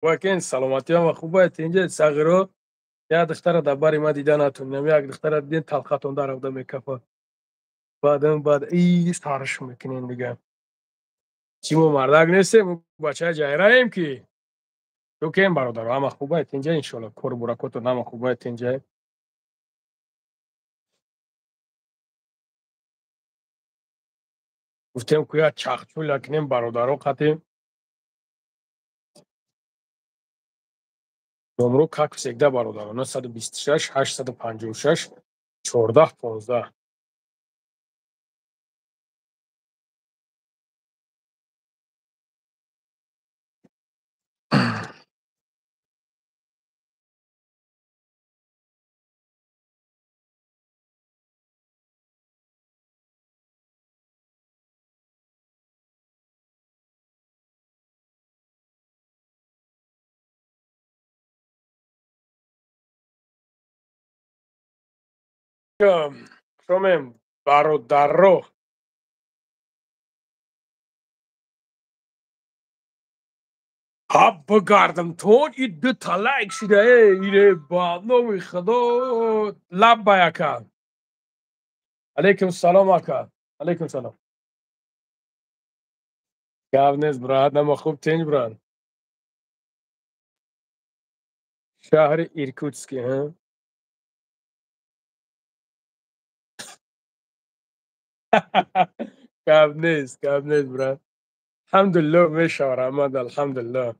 Хубакен, саломатӣ ҳама хубай, тинҷа сағиро. Як духтара дар бари ма дида натонем, як духтара дидем, талхатон даравда мекафа. Баъдан баъд и сарш мекунем дига. Чӣ мо мардак нестем, бачаи ҷайраем ки. Тукем бародаро, ҳама хубай, тинҷа иншоалло, кору буракотон ҳама хубай, тинҷа. Гуфтем ку як чахчул якнем бародаро қатӣ. Номро как всегда бародаро 926 856 14 15. Шомем бародаро. Ҳа бигардам тон и дута лайк шуда э ире ба номи худо лаббай ака. Алейкум салом ака. Алейкум салом. Гап нест брат, нама хуб тинҷ брат. Шаҳри Иркутский, ҳа? Гап нест брат. Алҳамдулиллоҳ мешава раҳмат, алҳамдулиллоҳ.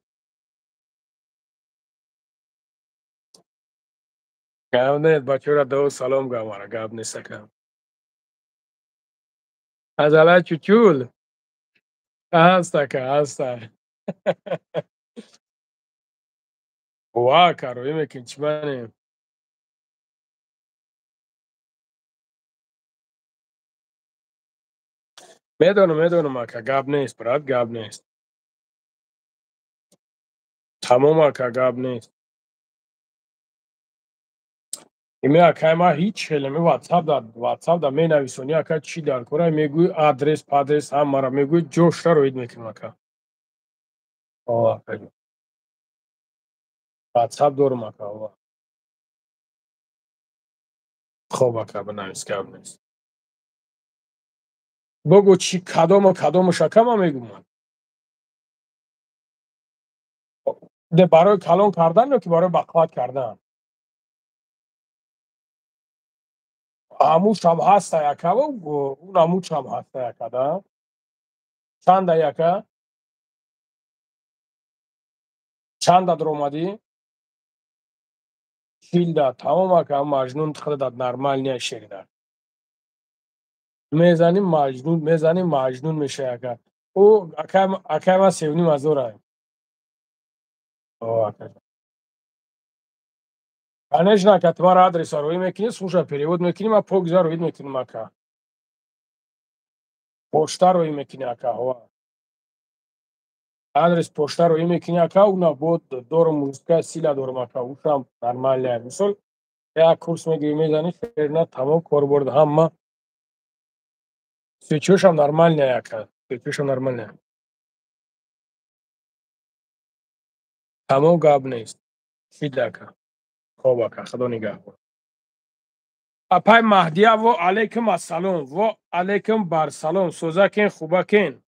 Гап нест, бачаҳоро дуо салом гамара, гап нест ака. Азала чучул. Ҳаст ака, ҳаст. Ва ака, рӯӣ мекунӣ чӣ манем? Медонам, медонам ака, гап нест, брат, гап нест. Тамом ака, гап нест. Ими акай ма ҳеҷ хеле ватсап да ватсап да менависонӣ ака чӣ дар кора мегӯӣ адрес падрес ҳамаро мегӯӣ ҷошра роид мекунам ака. О ака. Ватсап дорум ака. О. Хоб ака, бинавис, гап нест. Богӯ чӣ кадому кадомуш ака ма мегӯмам. Де барои калон кардан ё ки барои бақувват кардан? Ҳамушам ҳаста яка, он ҳамучам ҳаста яка да. Чанда яка? Чанда даромадӣ? Чилда. Тамом ака, маҷнун худат нормал не шерида. Мезанӣ маҷнун, мезанӣ маҷнун мешавӣ ака. Ӯ акай акай ман севним ҳазора. О ака. Конечно, ака, ту мара адреса роӣ мекунӣ, слушай, перевод мекунӣ, ман покиза роид мекунам ака. Почта роӣ мекунӣ ака, ҳо. Адрес почта роӣ мекунӣ ака, уна бо дорум мужская сила дорум ака, ушам нормальная. Мисол, як курс мегирӣ, мезанӣ, шерна тамом кор бурд ҳама. Свечошам нормальная ака, свечошам нормальная. Тамом гап нест. Шид ака. Хоб ака, худо нигаҳбон. Апай Маҳдия, во алейкум ассалом, во алейкум барсалом, сӯзакен, хубакен.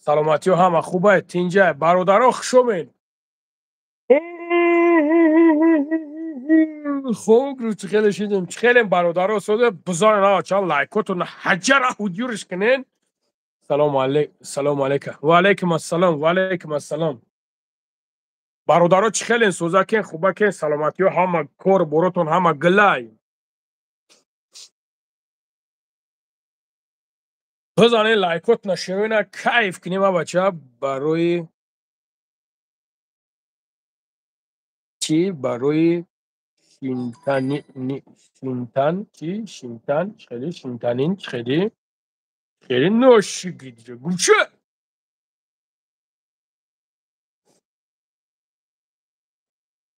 Саломатиё ҳама хубай, тинҷай. Бародаро хушомед. Хуб, чӣ хеле шидем, чӣ хелем бародаро сода бизорен ава чанд лайкотон ҳаҷара ҳуҷурш кунен. Салому алейкум, салому алейкум. Ва алейкум ассалом, ва алейкум ассалом. Бародаро чӣ хелен, сӯзакен, хубакен, саломатиё ҳама кор боротон ҳама гилай. Бизанен лайкотона шевена кайф кунем бача барои чӣ барои шинтани шинтан чӣ шинтан хеле шинтанин хеле хеле ношигид гумша.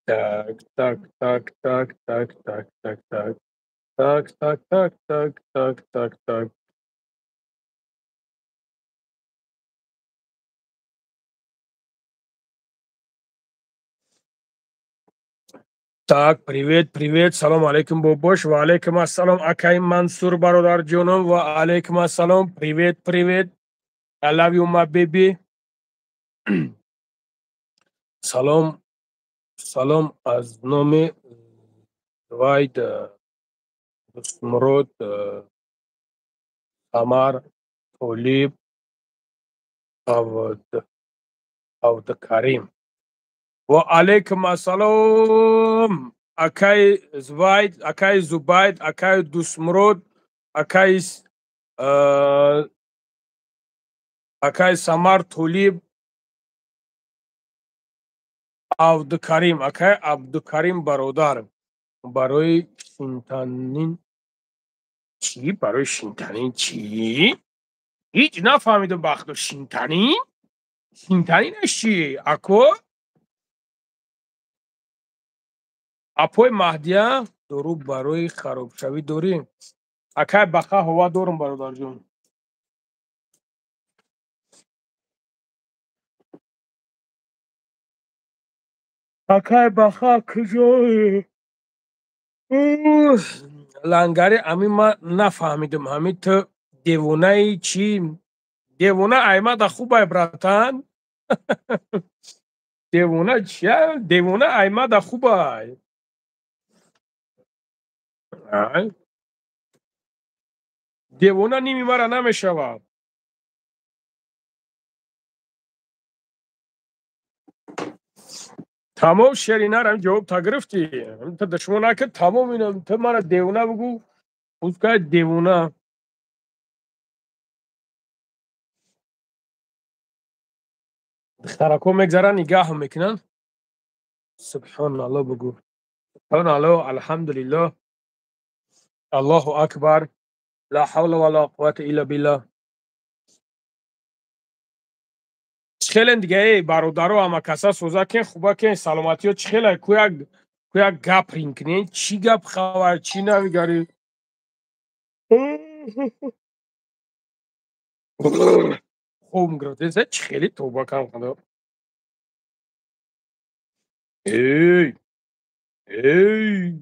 Так, так, так, так, так, так, так, так. Так, так, так, так, так, так, так. Так, привет, привет, салом алейкум, бобош, ва алейкум ассалом, акай Мансур бародарҷоном, ва алейкум ассалом, привет, привет, I love you, my baby. Салом, салом аз номи Вайд, Дустмурод, Самар, Толиб, Абдукарим. Ва алейкум ассалом, акай Зубайд, акай Зубайд, акай Дустмурод, акай Самар, Толиб, Абдукарим, акай Абдукарим бародар. Барои шинтанин чӣ? Барои шинтанин чӣ? Ҳеҷ нафаҳмидам бахто шинтанин? Шинтанинаш чӣ? Ако? Апои Маҳдия дору барои харобшавӣ дорӣ? Акай баха ҳова дорум бародарҷон. Акай баха куҷое? Лангари ами ман нафаҳмидам. Ҳами ту девонаи чӣ? Девона аймада хубай, братан. Девона чия? Девона аймада хубай. Девона ними мара намешавад. Тамом шеринарам ҷавоб та гирифтӣ. Та душмон накард, тамом инам. Ту мара девона бугӯ, пускай девона. Духтарако мегзаранд, нигаҳ мекунанд. Субҳоналлоҳ бугӯ. Субҳоналлоҳ, алҳамдулиллоҳ. Аллоҳу акбар. Ла ҳавла ва ла қуввата илла биллаҳ. Хелен дига эй бародаро, ама каса соза кен, хуба кен, саломатиё чӣ хелай, ку як гап рин кунен, чӣ гап хабар, чӣ навигари? Хоб гирифтеса, чӣ хели тоба кам худо. Эй! Эй!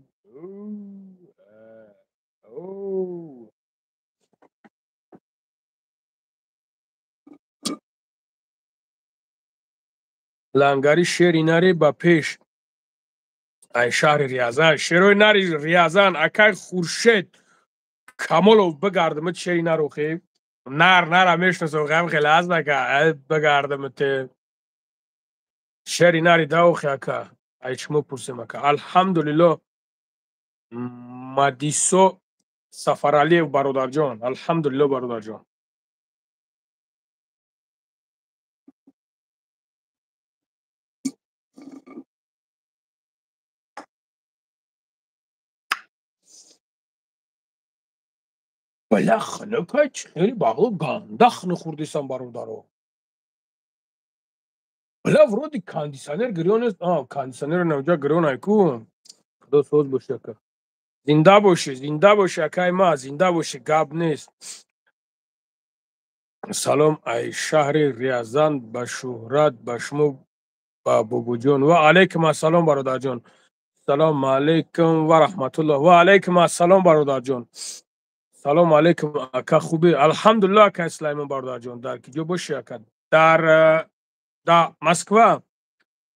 Лангари шери нари ба пеш. Ай шаҳри Риязан, шерои нари Риязан, акай Хуршед Камолов бигардамит шери нарохи. Нар нара мешнасо ғам хеле аз нака, ай бигардамит. Шери нари даохи ака. Ай шумо пурсем ака. Алҳамдулиллоҳ. Мадисо Сафаралиев бародарҷон. Алҳамдулиллоҳ бародарҷон. Бля, хнукай хеле бағлу ганда хну хурдисам бародаро. Бля, вроде кондиционер гирён аст. А, кондиционер навҷа гирён ай ку. Худо соз боши ака. Зинда боши, зинда боши акай ма, зинда боши, гап нест. Салом ай шаҳри Риязан ба шӯҳрат ба шумо ба бобоҷон. Ва алайкум ассалом бародарҷон. Салом алайкум ва раҳматуллоҳ. Ва алайкум ассалом бародарҷон. Салом алейкум ака, хубӣ? Алҳамдулиллоҳ ака Сулаймон бародарҷон. Дар киҷо бошӣ ака? Дар Москва.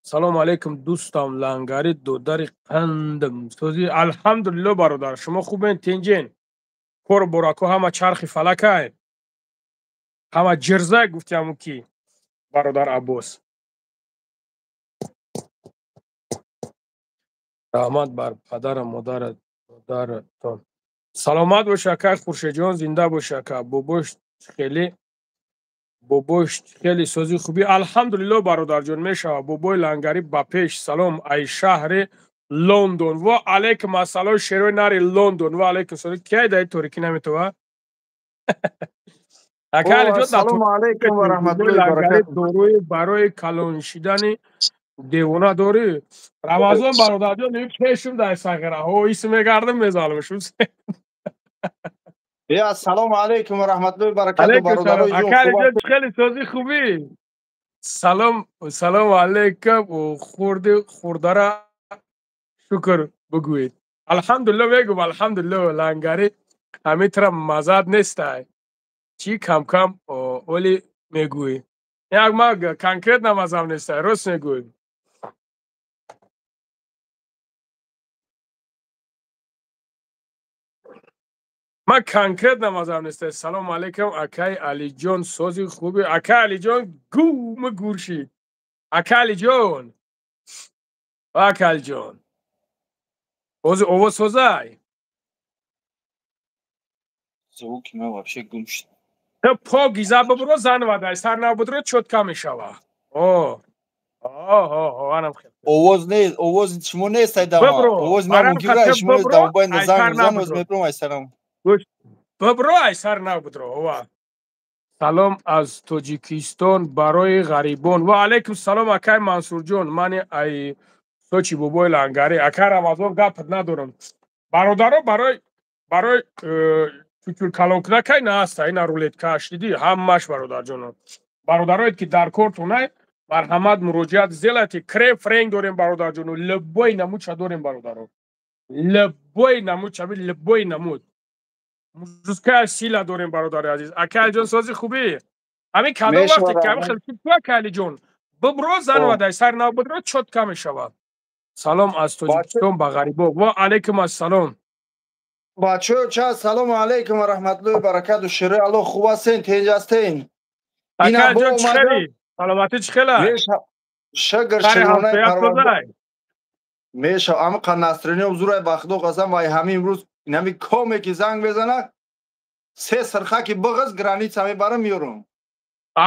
Салом алейкум дӯстам Лангари додари қандам. Созӣ алҳамдулиллоҳ бародар. Шумо хубен, тинҷен? Кор борако ҳама чархи фалакай. Ҳама ҷирзай гуфтиаму ки бародар Аббос. Раҳмат бар падару модаратон. Саломат бош ака Хуршедҷон, зинда бош ака. Бобош хеле сози хубӣ. Алҳамдулиллоҳ бародарҷон, мешава. Бобои Лангари ба пеш. Салом ай шаҳри Лондон. Ва алейкум ассалом шерои нари Лондон. Ва алейкум салом. Кай дар торикӣ наметова? Ака Алиҷон, салому алейкум ва раҳматуллоҳи ва баракатуҳ. Дорои барои калон шидани девона дорӣ? Рамазон бародарҷон, пешум дар сағираҳо ис мегардам, мезалмшум. Я салому алейкум ва раҳматуллоҳи ва баракатуҳ бародарои ҷон. Ака Алиҷон, хеле сози хубӣ? Салом, салому алейкум. Хурди хурдара Шукр бигӯед. Алҳамдулилло мегӯм, алҳамдулилло, лангари ҳамитра мазад нестай. Чӣ кам-кам оли мегӯӣ. Як ма конкретно мазам нестай, рост мегӯӣ. Ман конкретно мазам нестай. Салом алейкум, акай Алиҷон, сози хуби. Акай Алиҷон, гум гуршид. Акай Алиҷон. Акай Алиҷон. Ози овоз созай. Звуки ма вообще гум шуд. По гиза бибро зан вадай, сар набудро чётка мешава. О. О, анам хел. Овоз нест, овоз шумо нест айдама. Овоз ма мумкин шумо нест, дар мобайн занг мезанам, оз мепурам ай сарам. Бибро ай сар набудро, ова. Салом аз Тоҷикистон барои ғарибон. Ва алейкум салом, акай Мансурҷон. Мани ай Сочи бобои лангари. Акай Рамазон гапат надорам. Бародаро барои чучур калонкунакай нааста, ина рулеткаш диди, ҳамаш бародарҷоно. Бародарое ки дар кортунай, марҳамат муроҷиат сделайте. Крем френг дорем бародарҷоно, любой намудша дорем бародаро. Любой намуд, чаби любой намуд. Мужская сила дорем бародари азиз. Акай Алиҷон сози хубӣ? Ҳамин кадом вақте ки ҳамин хел ту акай Алиҷон бибро зан вадай сар набудро чётка мешавад. Салом аз Тоҷикистон ба ғарибо. Ва алейкум ассалом. Бачаҳо ча салому алейкум ва раҳматуллоҳи баракату. Шири Аллоҳ хуб ҳастен, тинҷ ҳастен? Акай ҷон чӣ хели? Саломатӣ чӣ хела? Шукр широнаи парвардигор. Меша амқа насринём зурай ба худо қасам вай ҳамин имрӯз инами коме ки занг мезана се сирхаки бағз граница мебарам меёрам.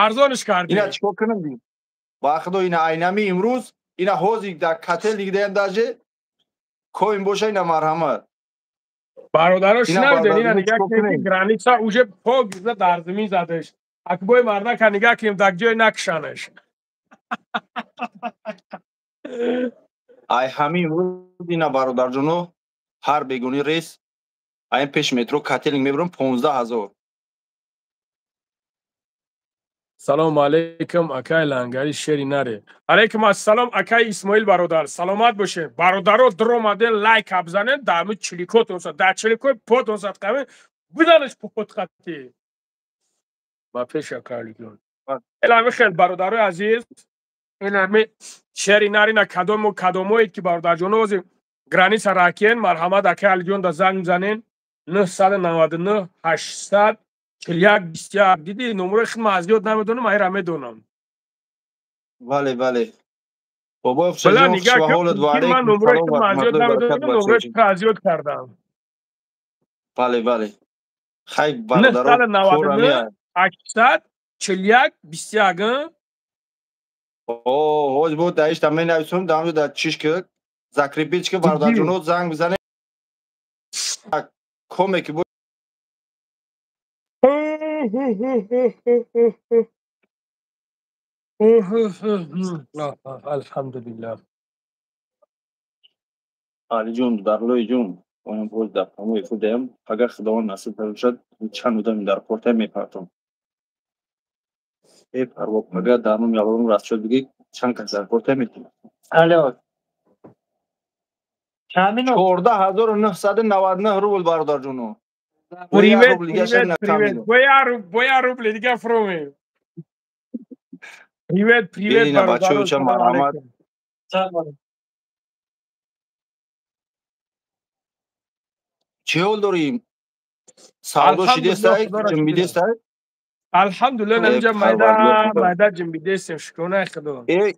Арзониш кардӣ. Ина чикор кунам ди? Ба худо ина айнами имрӯз ина ҳозир дар котел дигдаям даже коин боша ина марҳамат. Бародаро шунавидед, ина нигоҳ кунед ки граница уже пок дар замин задаш. Акбои мардака нигоҳ кунем дар ҷой накшанаш. Ай ҳамин имрӯз ина бародарҷоно ҳар бегуни рейс айн пеш метро котелинг мебарам 15 000. Салому алейкум, акай лангари шери наре. Алейкум ассалом, акай Исмоил бародар. Саломат бошед. Бародаро дромаден лайк абзанен, дар ҳамин чиликотон сад, дар чиликои потон сад қавен, бизанеш попот хати. Ба пеш акай Алиҷон. Ин ҳамин хел бародарои азиз, ин ҳамин шери нарина кадому кадомоед ки бародарҷоно ҳозир граница ракиен, марҳамат акай Алиҷон да занг занен 999 800 41 21. Диди номерои хидма аз ёд намедонам, айра медонам. Бале, бале. Бобои Хушаҷон, хуш ба ҳолат ва алейкум. Ман номерои хидма аз ёд намедонам, номерои хидма аз ёд кардам. Бале, бале. Хай бародаро, 999 800 41 21. О, ҳоз бо даишта менависум, дамҷо дар чиш ки закрепить ки бародарҷоно занг бизанед. Коме ки Алҳамдулиллаҳ. Алиҷон, Дарлоиҷон, оям боз дар паноҳи худаям. Агар Худованд насиб бошад, чанд одами дар корта мепартом. Э парво, агар дар номи Аллоҳ расчёт бигӣ, чанд кас дар корта метавонад. Алло. Чанд минут? 14 999 рубл бародарҷоно. Привет, привет, привет. Боя рубли дига фромем. Привет, привет, Ина бачаҳо ча марҳамат. Чӣ ҳол дорӣ? Савдо шидестай, ҷимбидестай? Алҳамдулиллаҳ, намиҷа майда майда ҷимбидестем, шукронаи Худо. Э,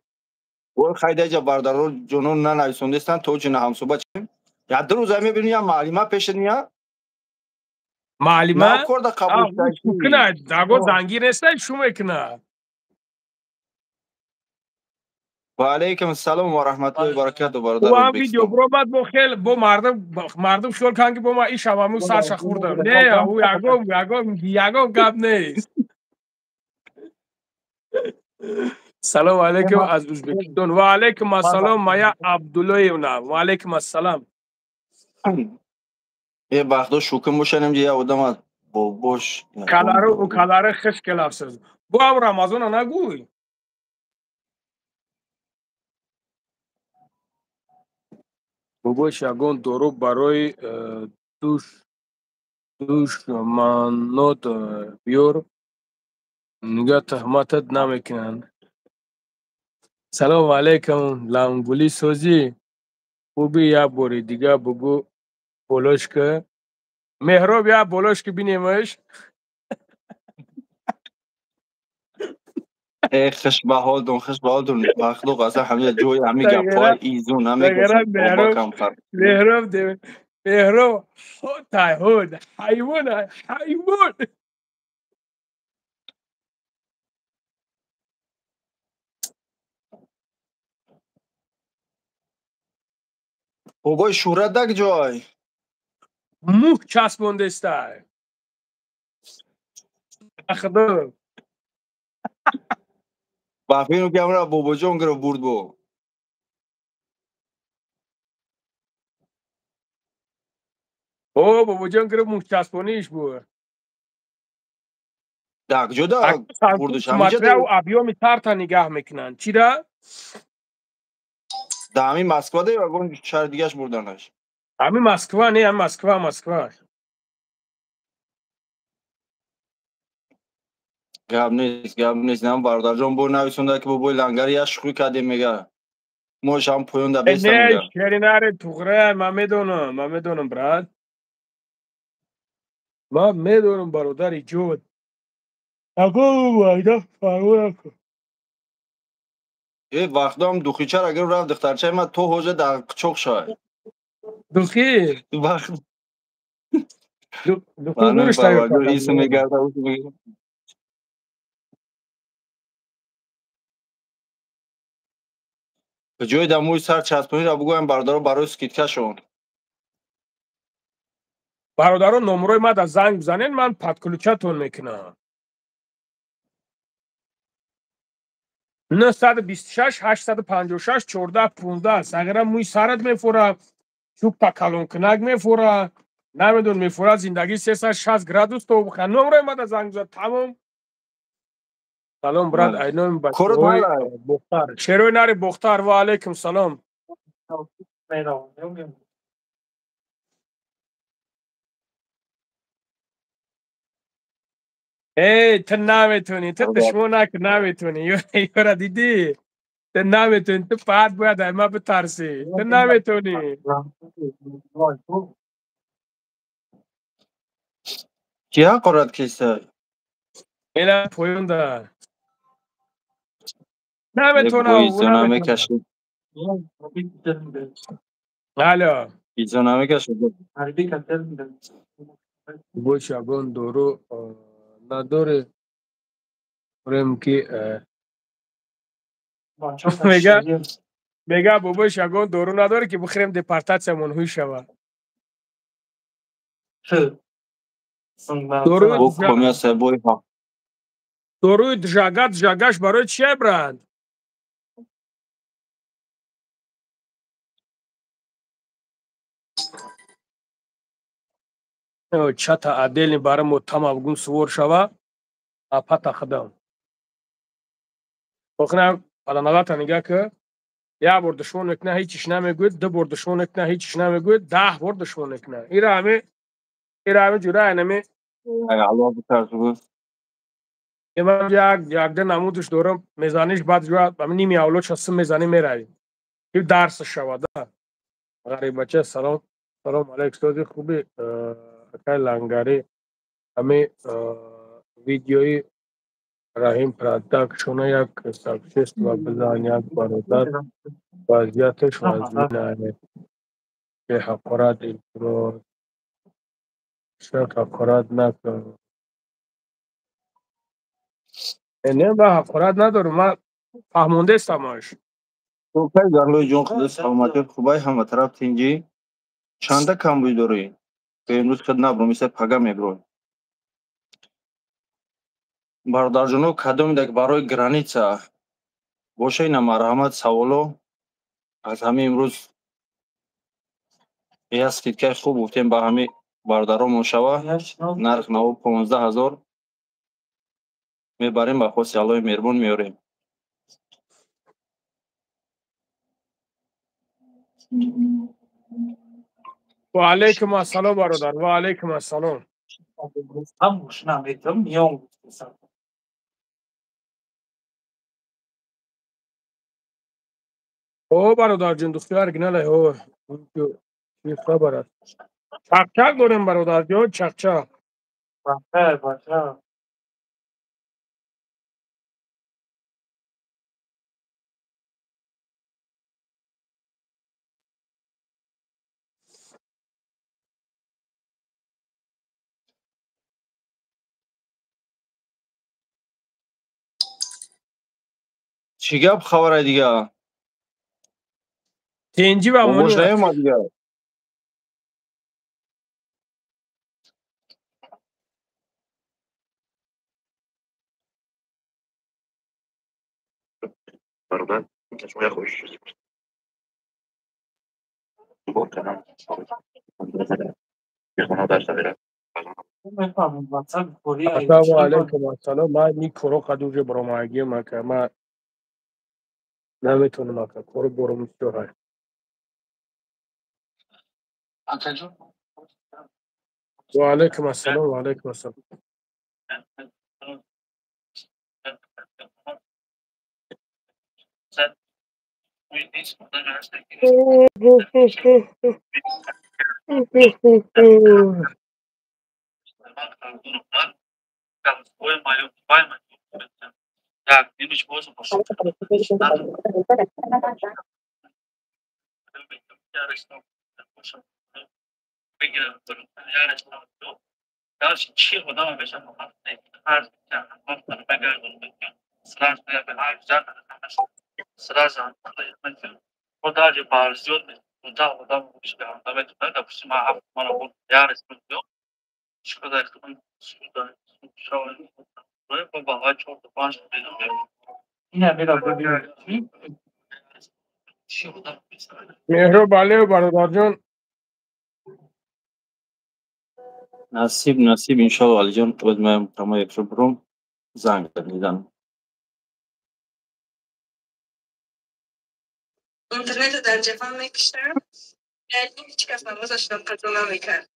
ой хайдаҷа бародаро ҷонон нанависондестан, то ҷина ҳамсӯҳбат шем. Як ду рӯза мебинӣ, я маълима пешат меяд? Маълима? Корда қабул кунад, даго зангир нестай, шу мекунад. Ва алейкум ассалом ва раҳматуллоҳи ва баракатуҳ, бародар. Ва видео бромад бо хел бо мардум хиёл кан ки бо ма ишам ҳамун сарша хӯрдам. Не, ӯ ягон гап нест. Салом алейкум аз Ӯзбекистон. Ва алейкум ассалом, Мая Абдуллоевна. Ва алейкум ассалом. Э бахдо шукм бошанем я одама бобош. Каларо каларо хиш келавсиз. Бо ам Рамазона нагӯй. Бобош, ягон дору барои душманот биёр, нига туҳматат намекунанд. Салому алайкум, Лангулӣ, созӣ, хубӣ? Як бори дига бугӯ, болошка Меҳроб, як болошка бинемаш. Э, хуш ба ҳолтон, хуш ба ҳолтон. Ба худо қасам, ҳамин ҷои ҳамин гапҳои изун Сагара. Намекашам. Меҳроб, Меҳроб тай ҳуд ҳайвон, ҳайвон. Бобои Шӯҳрат даг ҷой? Мӯҳ часпондестай, худо. Ба фикрм ки ҳамра бобоҷон гирифт, бурд бо. О, бобоҷон гирифт, мӯҳчаспониш буд. Даг ҷода бурдуш? Смотря объёми тарта нигаҳ мекунанд, чира. Да ҳамин Москва да ягон шаҳри дигаш бурданаш? Ҳамин Москва, не, ҳамин Москва, Москва. Гап нест, гап нест. Нам бародарҷон бо нависонда, ки бобои Лангари як шӯхӣ кардем, мега, мош ҳам поён да беста. Не. Мега. Шеринаре туғра, ман медонам, ман медонам, брат, ман медонам, бародари ҷон. Аго фармоя. Э, вақтам духичара гирифт, рафт, духтарчаи ман то ҳозир дар қучоқ шавад. Духи? Вақт Духи зуриш тайёр кардам. Исм мегарда. Ба ҷои дар мӯи сар часпониро бугӯям, бародаро, барои скидкашон. Бародарон, номерои ма да занг бизанед, ман подключатон мекунам. 926 856 14 15. Сағира, мӯи сарат мефора, чӯбта калонкунак мефора, намедон, мефора, зиндагӣ 360 градус то буха. Номерои ма да занг бизан, тамом. Салом, брат, айноми бачаҳои Бохтар, шерои нари Бохтар. Ва алайкум салом. Эй, ту наметонӣ, ту душмон накун, наметонӣ. Ёра дидӣ, ту наметонӣ, ту фақат бояд ай ма битарсӣ, ту наметонӣ. Ки ҳақорат киста? Ина поёнда наметонам. Намекашид. Алло. Изо намекашид. Бош, ягон дору надори рем ки мега, бобош, ягон дору надоре, ки бихӯрем, депортатсиямон ҳуй шавад? Доруи джага, джагаш барои чия, брат? Чата отдельный барои мо тамабгун сувор шава, апата худам. Охина паданалата нигаҳ ки, як бор душмон мекуна, ҳечиш намегӯяд, ду бор душмон мекуна, ҳечиш намегӯяд, 10 бор душмон мекуна. Ира ҳами, ира ҳами ҷура инами. Ман як якда намудаш дорам, мезаниш, баъд ҷура ҳами ними авлодша сим мезанӣ, меравӣ. Ки дарс шавада. Ғарибача, салом, салом алейк, устоди хуби, акай Лангарӣ, ҳами видеои Раҳим Продакшона як сообщество бизан, як бародар вазъияташ вазнин, беҳақорат, илтимос, шак ҳақорат накун. Не, ман ҳақорат надорам, ман фаҳмондаистамаш. Галлои ҷон, худо саломатӣ, хубай, ҳама тараф тинҷӣ. Чанда камбуй дорӣ? Имрӯз худ набром, иса пага меброй. Бародарҷоно, кадомидак барои граница боша, ина марҳамат, саволо. Аз ҳамин имрӯз як скидкаи хуб гуфтем ба ҳамин бародаромон шава. Нарх наво 15 000 мебарем, ба хости Аллоҳи меҳрубон меорем. Ва алайкум ассалом, бародар, ва алайкум ассалом. О, бародарҷон, духтари оригинале, о, чӣ хабар аст? Чақчақ дорем, бародарҷон, чақчақ. Чӣ гап хабарай дига? Тинҷӣ ва Бобош наёмад дига? Ассалому алайкум, ассалом. Ман ни коро қадуже баромагиам, ака. Ман наметонам, ака, коро бором бисёр. Ва алайкум ассалом, ва алайкум ассалом. Меҳроб Алиев, бародарҷон. Насиб, насиб, иншалло, Алиҷон, боз ман тамоми якшо бурум, занг мезанам. Интернетро дар ҷафа мекуштам, яъне ҳеҷ кас намозашро қазо намекард.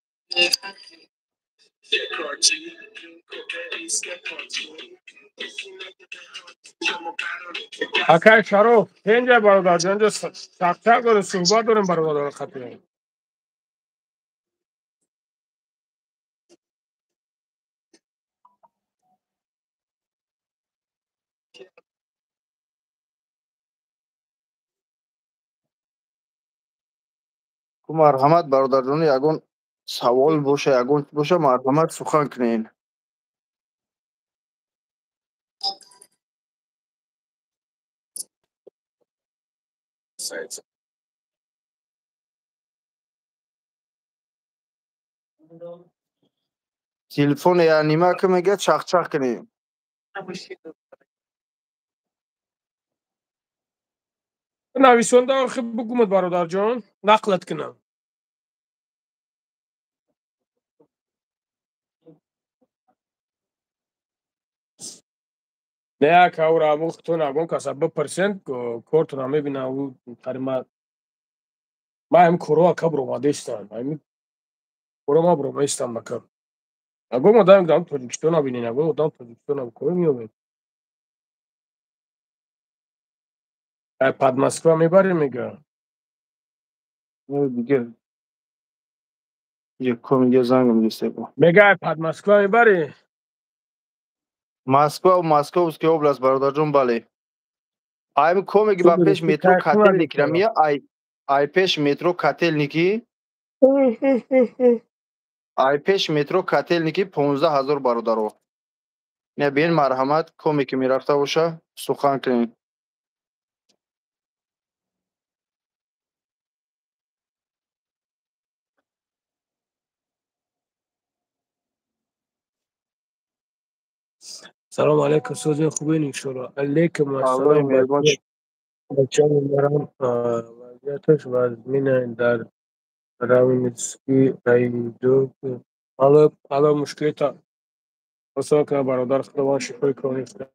Акай Шароф, тенҷа бародарҷон, инҷо чақчақ дорем, суҳбат дорем, бародарон хатиён. Ку марҳамат, бародарҷони, ягон савол боша, ягон чиз боша, марҳамат, сухан кунед. Телефон я нима ки мега чақчақ кунем. Нависонда охи бугумад, бародарҷон, нақлат кунам. Не, ака, ура амухтон агон каса бипурсен, кортона мебина, ӯ тарима ман ҳами коро, ака, буромадестам. Ҳами коро ман буромаистам, ака. Агон одам дам Тоҷикистона бинен, агон одам Тоҷикистона коро меёбед. Ай под Москва мебарем, мега. Дига яком дига зангам дистебо. Мега, ай под Москва мебарӣ? Москва, Московский область, бародарҷон, бале. Ай коме ки ба пеш метро Котельники рамия, ай пеш метро Котельники, ай пеш метро Котельники 15 000, бародаро. Не бин, марҳамат, коме ки мерафта боша, сухан кунед. Салом алейкум, созин, хубин, иншоалло. Алейкум Аллоҳи ассалом. меҳрибон. Бачаи марам вазъияташ вазмина дар Равнинский райдо. Алло, алло, мушкилита осон кунад, бародар, Худованд шифои комил кунад.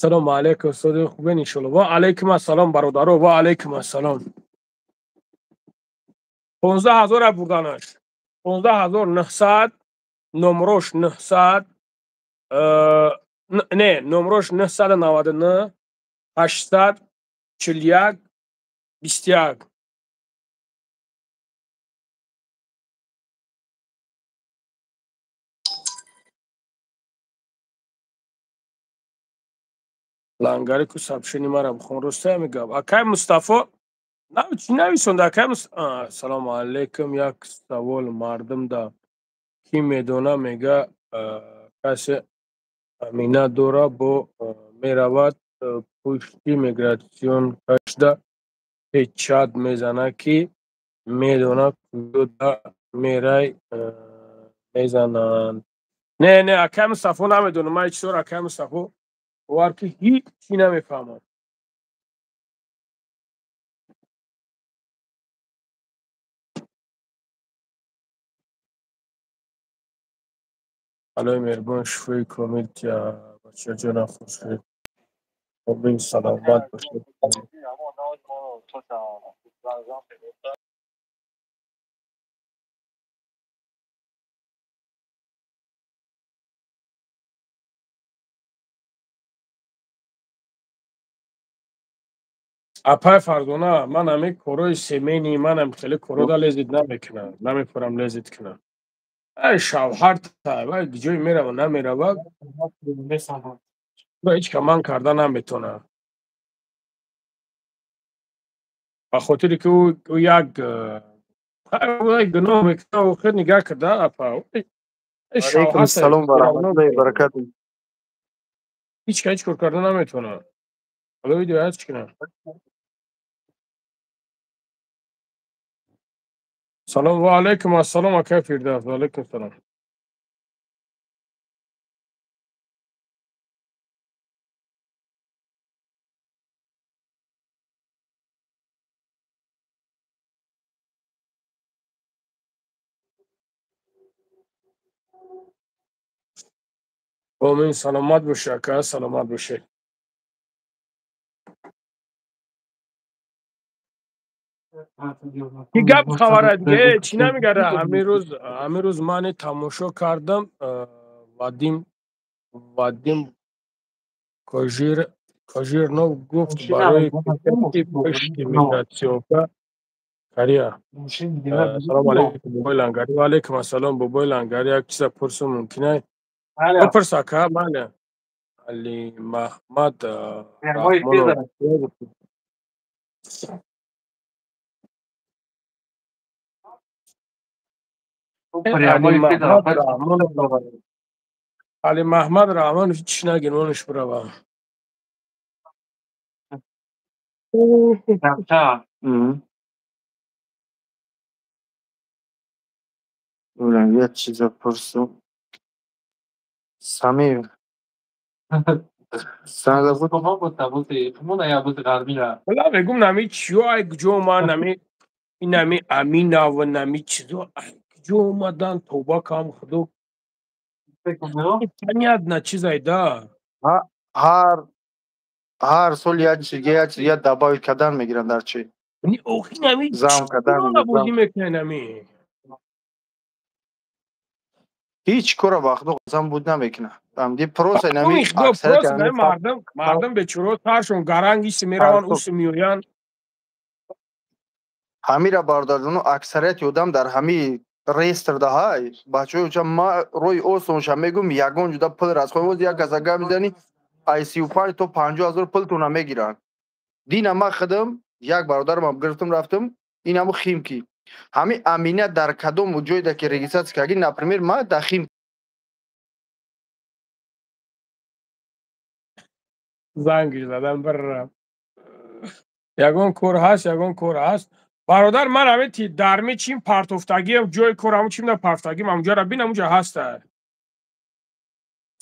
Салому алейкум, устоди, хубен иншолло. Ва алейкум ассалом, бародаро, ва алейкум ассалом. 15 000 бурданаш. 15 900, номрош 900, не, номрош 999 841 21. Лангари ку сообщение мара бихон, росте ҳами гап. Акай Мустафо чӣ нависонда? Акай, салому алейкум, як савол мардумда, кӣ медона, мега касе амина дора, бо меравад пушти миграционкашда печать мезана, ки медона куҷода мерай мезананд. Не, не, акай Мустафо, намедонам ман чизор. Акай Мустафо, бовар ки ҳичи намефаҳмам. Аллои меҳрубон шифои комил бачаҷона, хушхел. Омин, саломат бошед. Апай Фарзона, ман ҳамин корои семейный, манам хеле корода лезть намекунам, намефорам лезть кунам. Ай шавҳарта вай ҷое мерава, намерава, ҳеҷ ка ман карда наметонам, ба хотире ки ӯ як гуноҳ мекунад. Охир нигаҳ карда, апа. Салом ва раҳматуллоҳи баракатуҳ. Ҳеҷ ка ҳеҷ кор карда наметавонад. Ҳоло видео чӣ кунам? Салом, ва алайкум ассалом, акай Фирдавс, ва алайкум салом. Омин, саломат бошӣ, ака, саломат бошед. Ки гап хабара диге, чӣ намегарда? Ҳамин рӯз мане тамошо кардам, Вадим Кожирнов гуфт, барои пушти миграционка кария. Салому алейкум, бобои Лангари. Ва алейкум ассалом, бобои Лангари. Як чиза пурсум, мумкин? Бипурс, ака, бале. Алимаҳмад Раҳмонов. Алимаҳмад Раҳмонов, ҳеҷ нагир, монаш бирава. Як чиза пурсум. Самир. Ҳала мегум, нами чиё ай куҷо омад, нами инами Аминава, нами чизо ай куҷо омадан, тавба кам, худо. Понятно чизай да. Ҳар сол як чиз, як чиз, як добавить кардан мегиранд дар чи. Охи нами Зам кардан. бозӣ мекунанд нами. Ҳеҷ кора вақтҳо зам буд намекунад. Амди просто нами. Просто мардум бечуро саршон гаранг, иси мераванд, уси меоянд. Ҳамира, бародарҷоно, аксарияти одам дар ҳами реестр даҳай бачаҳо. Ма роҳи осонша мегӯм: ягон ҷуда пул расход, боз як каса гап мезанӣ, ай 35 то 50 000 пултона мегиранд. Дина ма худам як бародарамам гирифтам, рафтам ин ҳаму Химки, ҳами амина дар кадом ҷойда ки регистрация карди, например, ма дар Хим. Занг задам бирам. Ягон кор ҳаст, ягон кор ҳаст, бародар? Ман ҳами дарми чим партофтагӣ, ҷои кор ҳаму чим дар партофтагӣ, ҳамуҷара бин, ҳамуҷа ҳаста.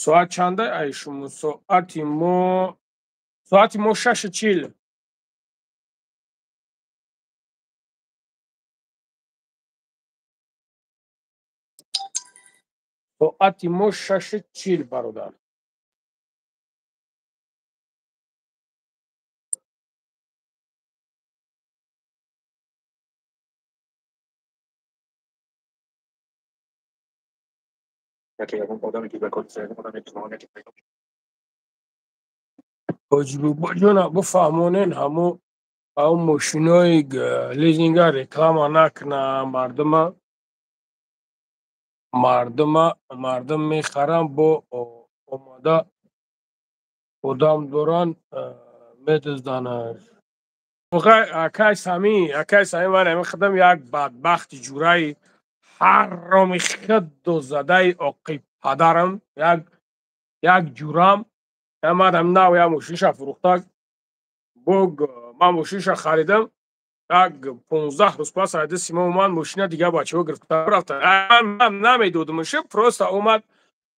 Соат чанда ай шумо? Соати мо 6:40. Соати мо 6:40, бародар. Ҳоҷибобоҷона бифаҳмонен ҳамо ҳамо мошинои лизинга реклама накуна мардума мардума мардум мехаранд бо омада одам доранд медизданаш. Акай Сами, акай Сами, ман ҳамин худам як бадбахти ҷураи ҳароми худду задаи оқи падарам як ҷурам. Ман нав як мошиниша фурӯхта, бог ман мошиниша харидам, як 15 рӯз пас аз дасти ма омад мошина, дигар бачаҳо гирифта рафта. Ман намедодумша, просто омад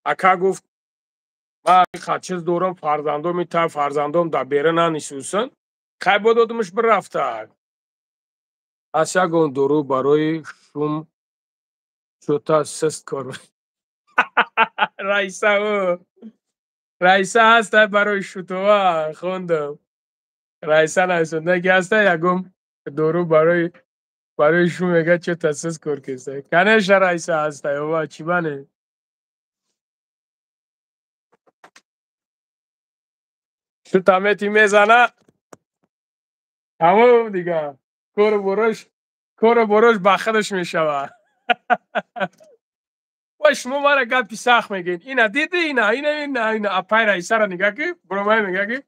ака гуфт ман чиз дорам, фарзандоми та фарзандом дар берун нанисусан, хай бо додумш бирафта. Ас ягон дору барои шум чӯта сист кор. Раиса Раиса ҳаста барои шутова хондам. Раиса нависонда ки ҳаста ягон дору барои шум мега чӯта сист кор кеста. Конечно Раиса ҳаста, ова чӣ бане? Шута мети мезана. Тамом дига. Кору борош ба худаш мешава. Ва шумо мара гапи сахт мегӯед. Ина диди, ина, ина, ина, ина апай Раисара нигаҳ ки, буромай мега ки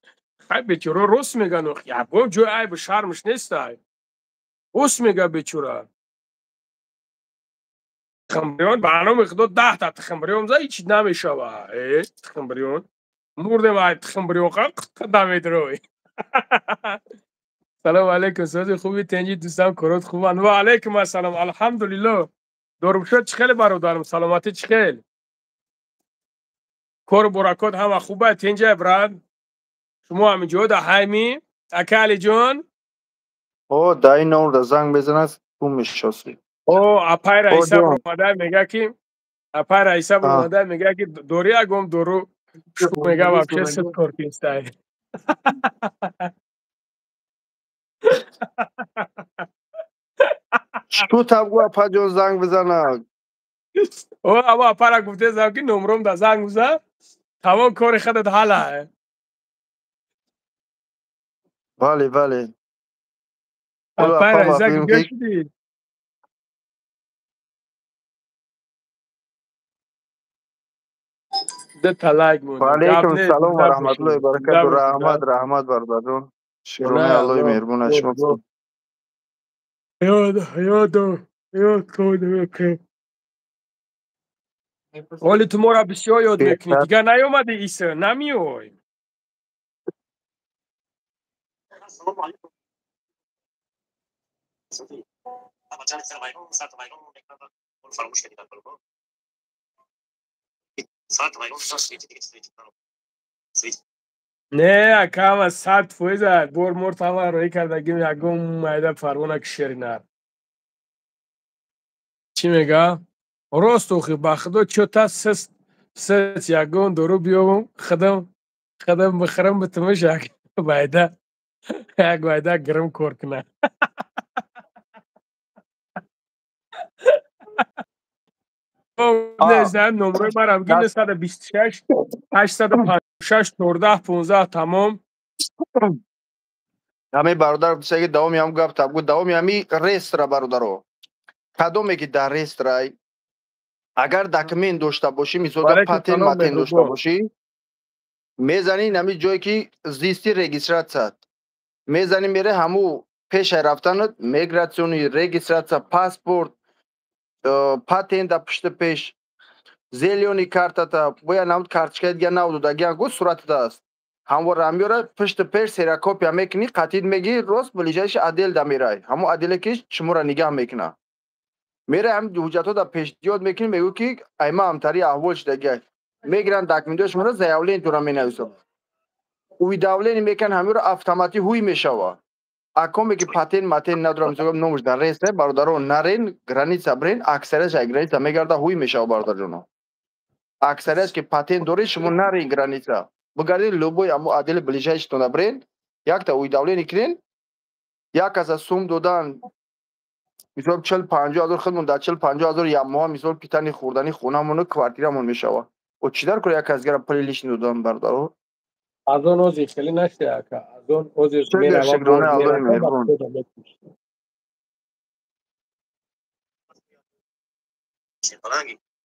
хай бечора рост меган, ягон ҷой айбу шармаш нестай. Рост мега бечора. Тухмбирён ба номи Худо 10 та тухмбирён за ҳеч намешава. Э, тухмбирён. Мурдем ай тухмбирён қа медрой. Салом алейкум, сози хуби тенҷи дӯстам, корот хубанд. Ва алейкум ассалом, алҳамдулилло. Дорумшод чӣ хеле бародарам, саломатӣ чӣ хел? Кору буракот ҳама хуба, тенҷа брат. Шумо ҳаминҷо да ҳайми? Ака Алиҷон? О, да ин номер да занг мезанад, ту мешоси. О, апай Раиса омада мега ки апай Раиса омада мега ки дори ягон дору мега вообще сит кор кистай. Шу табгу апаҷон занг бизанад. О, ама апара гуфтезам ки номром да занг бизан, тамом кори худат ҳала. Бале, бале. Апай Раиса куҷо шудӣ? Дта лайк монд. Ва алейкум салом ва раҳматуллоҳи ва баракатуҳ. Раҳмат, раҳмат бародарҷон. Шукронаи Аллоҳи меҳрубон аз шумо. Ёд, ёд, ёд кун. Оли ту моро бисёр ёд мекунӣ. Дигар наёмадӣ Иса, намеой. Не, акама 100% бор мор тама роӣ кардагим ягон майда парвона ки шеринар. Чӣ мега? Рост охи ба худо чӯта сист сист ягон дору биёвам, худам бихӯрам битумаш як майда як майда гирм кор куна. Номрои марам ги 926 856 14 15 тамом. Ҳамин бародар гуфтаги давоми ҳам гап таб гуфт давоми ҳами рестра бародаро. Кадоме ки дар рестрай агар документ дошта бошӣ, мисол патент матен дошта бошӣ, мезанӣ ҳами ҷое ки зисти регистрация мезанӣ, мере ҳаму пешай рафтанат миграционный регистрация, паспорт, патент да пушти пеш, зелёный картата, бояд намуд карточкаи дига навдодагиан гу суратата аст. Ҳамвора меёра пушти пеш ксерокопия мекунӣ, қатид мегирӣ, рост ближайший отдел да мерай. Ҳамон отделе ки шуморо нигаҳ мекуна. Мерай ҳам ҳуҷҷатҳо да пешниҳод мекунӣ, мегӯ ки ай ма ҳамтари аҳвол шудагиай. Мегиранд документҳои шуморо, заявлениятонро менависанд. Уведомление мекунанд, ҳамеро автоматӣ ҳуй мешава. Акоме ки патент матен надорам, мисол номаш дар реестр, бародарон нарен, граница бирен, аксариятш ай граница мегарда ҳуй мешава бародарҷоно. Аксариятш ки патент доред, шумо нарен граница. Бигардед любой ҳамо отдели ближайшитона бирен, якта уведомление кунен, як каса сум додан Мисол 40-50 ҳазор худмон дар 40-50 ҳазор як моҳ мисол питани хӯрдани хонамону квартирамон мешавад. О чӣ дар кор як кас дигара пули лишний додан бародаро? Аз он ози хеле наште ака. Аз он ози мерава.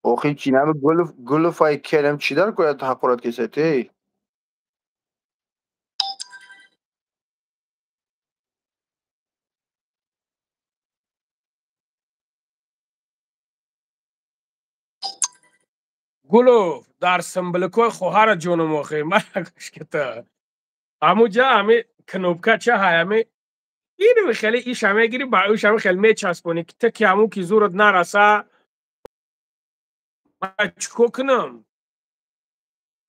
Охи чӣ нами гулуфай керем чӣ дар кор ҳақорат кесете? Гулов дар симбликои хоҳара ҷонум охи ман гӯш кита. Ҳамуҷа ҳами кнопка ча ҳай ҳами ин хеле иша мегири ба иша хеле мечаспонӣ ки ки ҳамун ки зурат нараса ман чико кунам?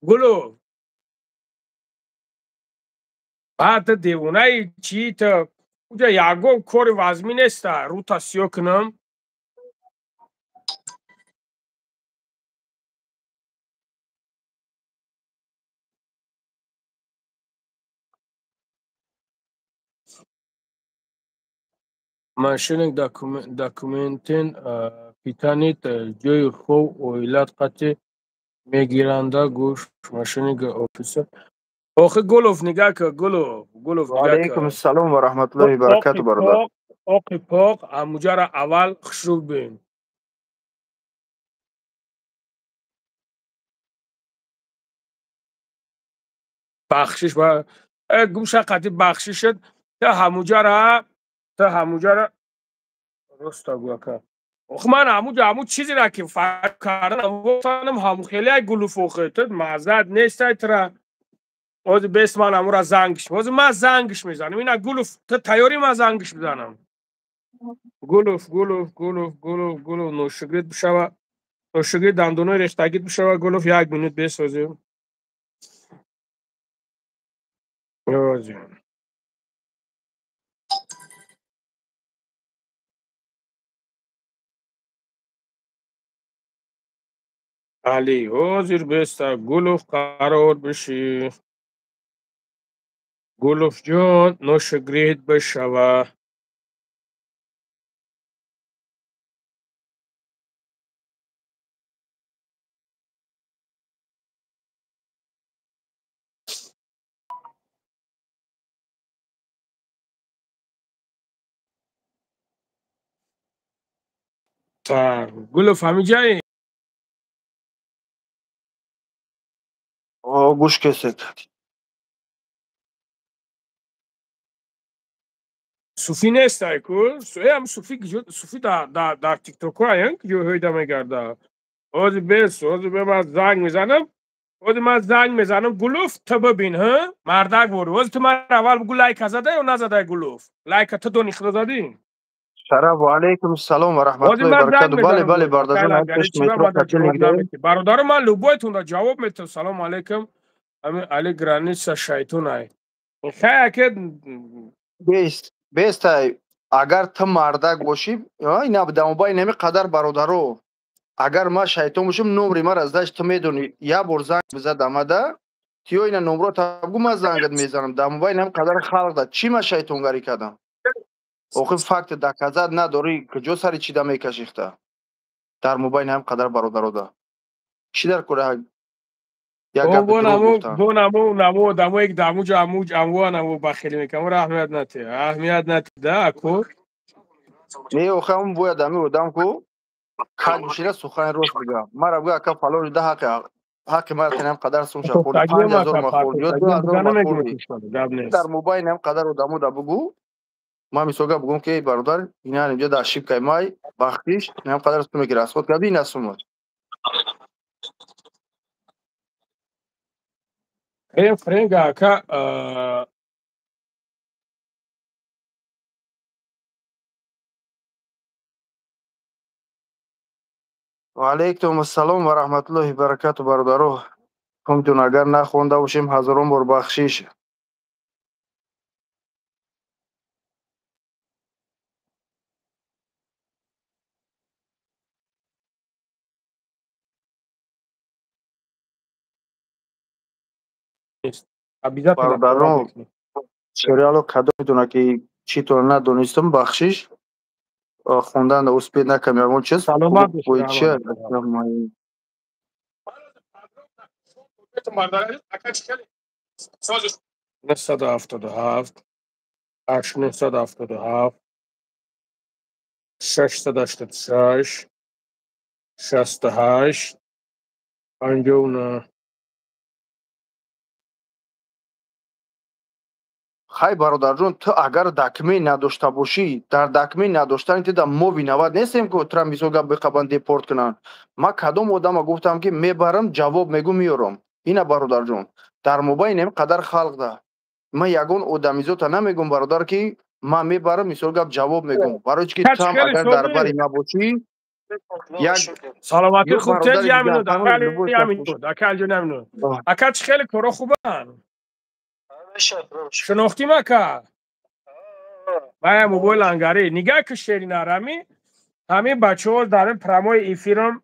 Гулов баъд ту девонаи чӣ ту уҷа ягон кори вазмӣ неста рута сиё кунам. Машинак документен питанит ҷои хоб оилат қати мегиранда гӯш машинак офиса. Охи Гулов нигаҳ ка Гулов Гулов ва алайкум ассалом ва раҳматуллоҳи ва баракату бародар. Оқи поқ амуҷара аввал хушрӯ бин. Бахшиш ва гумша қати бахшишат та ҳамуҷара роста гӯ ака. Ох ман ҳамуҷа ҳамун чизеро ки фарқ карданам гуфтанам ҳамун хеле гулуф охи ту маъзарат нестай тура. Ҳозир бес ман ҳамура зангиш. Ҳозир ман зангиш мезанам. Ина Гулуф ту тайёрӣ ман зангиш бизанам. Гулуф Гулуф Гулуф Гулуф Гулуф ношукрит бишава. Ношукрит дандонои рехтагит бишава Гулуф як минут бесозем. Ҳозир. Али ҳозир беста Гулуф қарор бишӣ. Гулуф ҷон ношукрит бишава. Так, Гулуф ҳамиҷаи? Гӯш кесед. Суфӣ нестай ку? Ам суфӣ суфӣ дар тиктокҳо аян ки ҷойҳоида мегарда. Ҳозир бес, ҳозир бе ман занг мезанам. Ҳозир ман занг мезанам Гулуф ту бибин, ҳа? Мардак ворӣ. Ҳозир ту ман аввал бугӯ лайка зада ё назадай Гулуф? Лайка ту дони худо задӣ? Шараф ва алайкум ассалом ва раҳматуллоҳи ва баракату. Бале, бале, бародарҷон, пеш метро качи. Бародаро ман любойтонда ҷавоб метам. Салом алайкум. Ами али граница шайтонай. Хай аке бест, бестай. Агар ту мардак бошӣ, ина дамобай нами қадар бародаро. Агар ман шайтон бошам, номри мара заш ту медонӣ. Як бор занг бизад амада, тиё ина номро табгу ман зангат мезанам. Дамобай нами қадар халқ да. Чӣ ман шайтонгарӣ кардам? Охи факт доказат надорӣ, куҷо сари чида мекашихта? Дар мобайни ҳам қадар бародаро да. Чӣ дар кора як гап бо наму наму одамое ки дамуҷа амуҷ амвоа наму бахелӣ мекунам, ора аҳамият нате, аҳамият нате да аку. Не, охи ҳамун бояд ҳами одам ку кад бишина сухани рост бига. Мара буга ака фалон да ҳаққи мара тен ҳам қадар сум ша хӯрди, 5000 ма хӯрди ё 2000 ма хӯрди. Дар мобайни ҳам қадар одамо да бугу. Ман мисолга бугум ки бародар, ина инҷо дар шибкаи май бахшиш, ин ҳам қадар суме ки расход кардӣ, ина сумат. Френга ака Ва алайкум ассалом ва раҳматуллоҳи баракату бародаро. Кумтун агар нахонда бошем ҳазорон бор бахшиш. Бародарон, сериало кадом медона ки читона надонистам, бахшиш. Хондан успеть накардам ягон чиз. Саломат бошед. 977 877 686 68 59. Хай, бародарҷон, ту агар документ надошта бошӣ, дар документ надоштани ту да мо виноват нестем, ки тура мисол гап биқабанд, депорт кунанд. Ман кадом одама гуфтам, ки мебарам, ҷавоб мегӯ, меёрам? Ина, бародарҷон, дар мобайни ин қадар халқ да ман ягон одамизота намегӯм, бародар, ки ман мебарам, мисол гап, ҷавоб мегӯм, барои чи ки туам агар дар бари ма бошӣ, як Саломатӣ хуб, теҷ яминуд, акалҷон, яминуд. Ака, чӣ хеле коро хубанд? Шинохтим, ака? Вая мобойл ангари нигаҳ ки шеринарами ҳамин бачаҳо дар ин прямой эфирам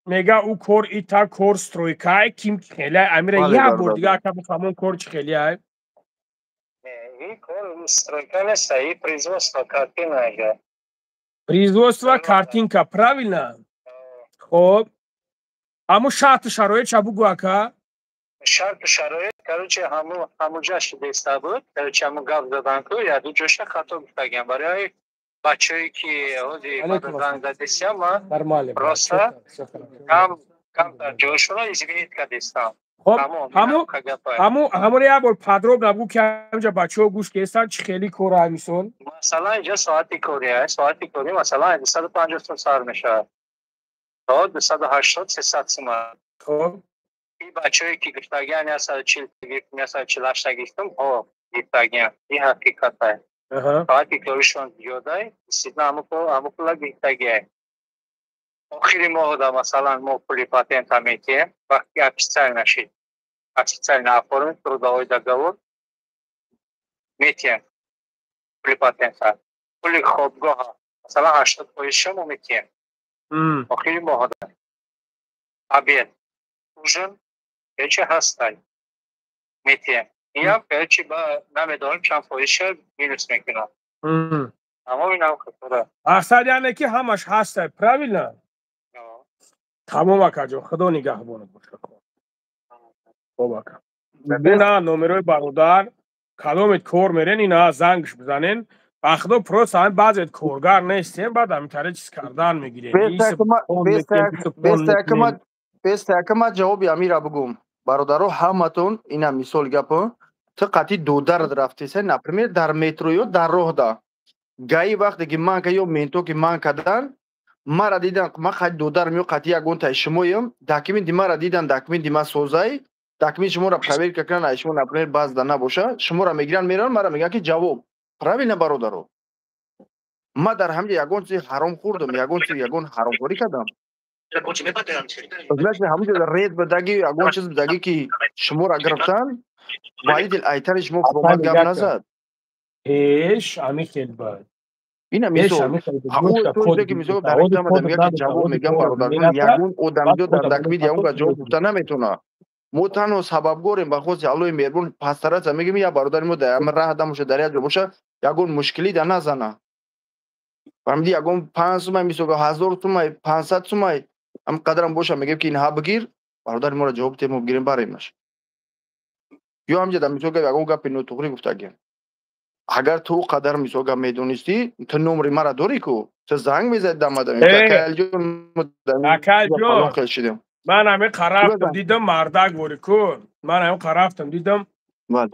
мега, ӯ кор ита кор стройкай ким хеле амира як бор дига, ака, бифаҳмон, кор чӣ хелеай? Кор стройка нест, и производство картина. Производство картинка, правильно? Хоб, аммо шарту шароит ча бугӯ, ака. Шарту шароит, короче, ҳаму ҳамуҷа шидеста буд, короче, ҳаму гап задан ку яду ҷоша хато гуфтагиам. Барои бачаҳое ки ҳози занг задесиям, ман просто кам камтар ҷойшонро извинить кардестам. Ҳаморо як бор подробно бугӯ, ки ҳамҷа бачаҳо гӯш кестан, чӣ хели кора мисол. Масалан, инҷа соати кори, соати кори, масалан, 250 сум сар мешавад то 280, 300 сума. Хоб. И бачаҳое ки гуфтагиан, 140 гирифтм, 148 гирифтм, ҳо, гирифтагиан, и ҳақиқатай. Соати коришон зиёдай, действительно, ҳаму пула гирифтагиай. Охири моҳда, масалан, мо пули патента метиҳем, вақти официально шид, официально оформить трудовой договор, метиҳем пули патента. Пули хобгоҳа, масалан, 80 фоизша мо метиҳем охири моҳда. Обед, ужин ҳечи ҳастай, метиҳем. Иам ҳечи ба намедонем чанд фоизша минус мекунам. Аммо инам хатора. Мақсад яъне ки ҳамаш ҳастай, правильно? Тамом, акаҷон, худо нигаҳбонат боша. Хоб, ака, ина номерои бародар, кадомет кор мерен, ина зангш бизанен. Ба худо, просто ҳамин баъзет коргар нестем, баъд ҳамин чиз кардан мегирем. Бестаякама ҷавоби амира бугум. Бародаро, ҳаматон, ина мисол гапо, ту қатъи додарат рафтеса, например, дар метро ё дар роҳда, гаи вақте ки ман ка ё менто ки ман кадан, мара дидан, ман қати додарам ё қати ягонтаи шумоем, документи мара дидан, документи ма созай, документи шуморо проверка кунан, ай шумо, например, баъзда набоша, шуморо мегиранд, мераванд, мара мегӯянд, ки ҷавоб. Правильно, бародаро? Ма дар ҳамҷа ягон чизи ҳаром хӯрдам, ягон чиз, ягон ҳаромкорӣ кардам? Значит, ҳамунҷо ред бидаги, ягон чиз бидаги, ки шуморо гирифтан, водитель айтани шумо фуромад, гап назад. Пеш ҳамин хел бад. Ина мисол, ки мисол дар реклама мегӯяд, ки ҷавоб мегӯям, бародарон, ягон одамизо дар документ ягон ка ҷавоб гуфта наметавонад. Мо танҳо сабабгорем. Ба хости Аллоҳи меҳрубон пастараца мегӯем, як бародари мо дар раҳ дам боша, дар як ҷо боша, ягон мушкилӣ да назана. Фаҳмидӣ? Ягон 5 сумай, мисол, 1000 сумай, 500 сумай, ҳам қадарам боша, мегӯем, ки инҳа бигир, бародари моро ҷавоб диҳем, мо бигирем, баремаш. Ё ҳамҷа дар мисол ягон гапи нотуғрӣ гуфтагем. Агар ту қадар, мисол гап, медонистӣ, ту номери мара дорӣ ку, ту занг мезадӣ дамада. Акалҷон, ман ҳамин рафтам, дидам, мардак вори ку, ман ҳамин рафтам, дидам,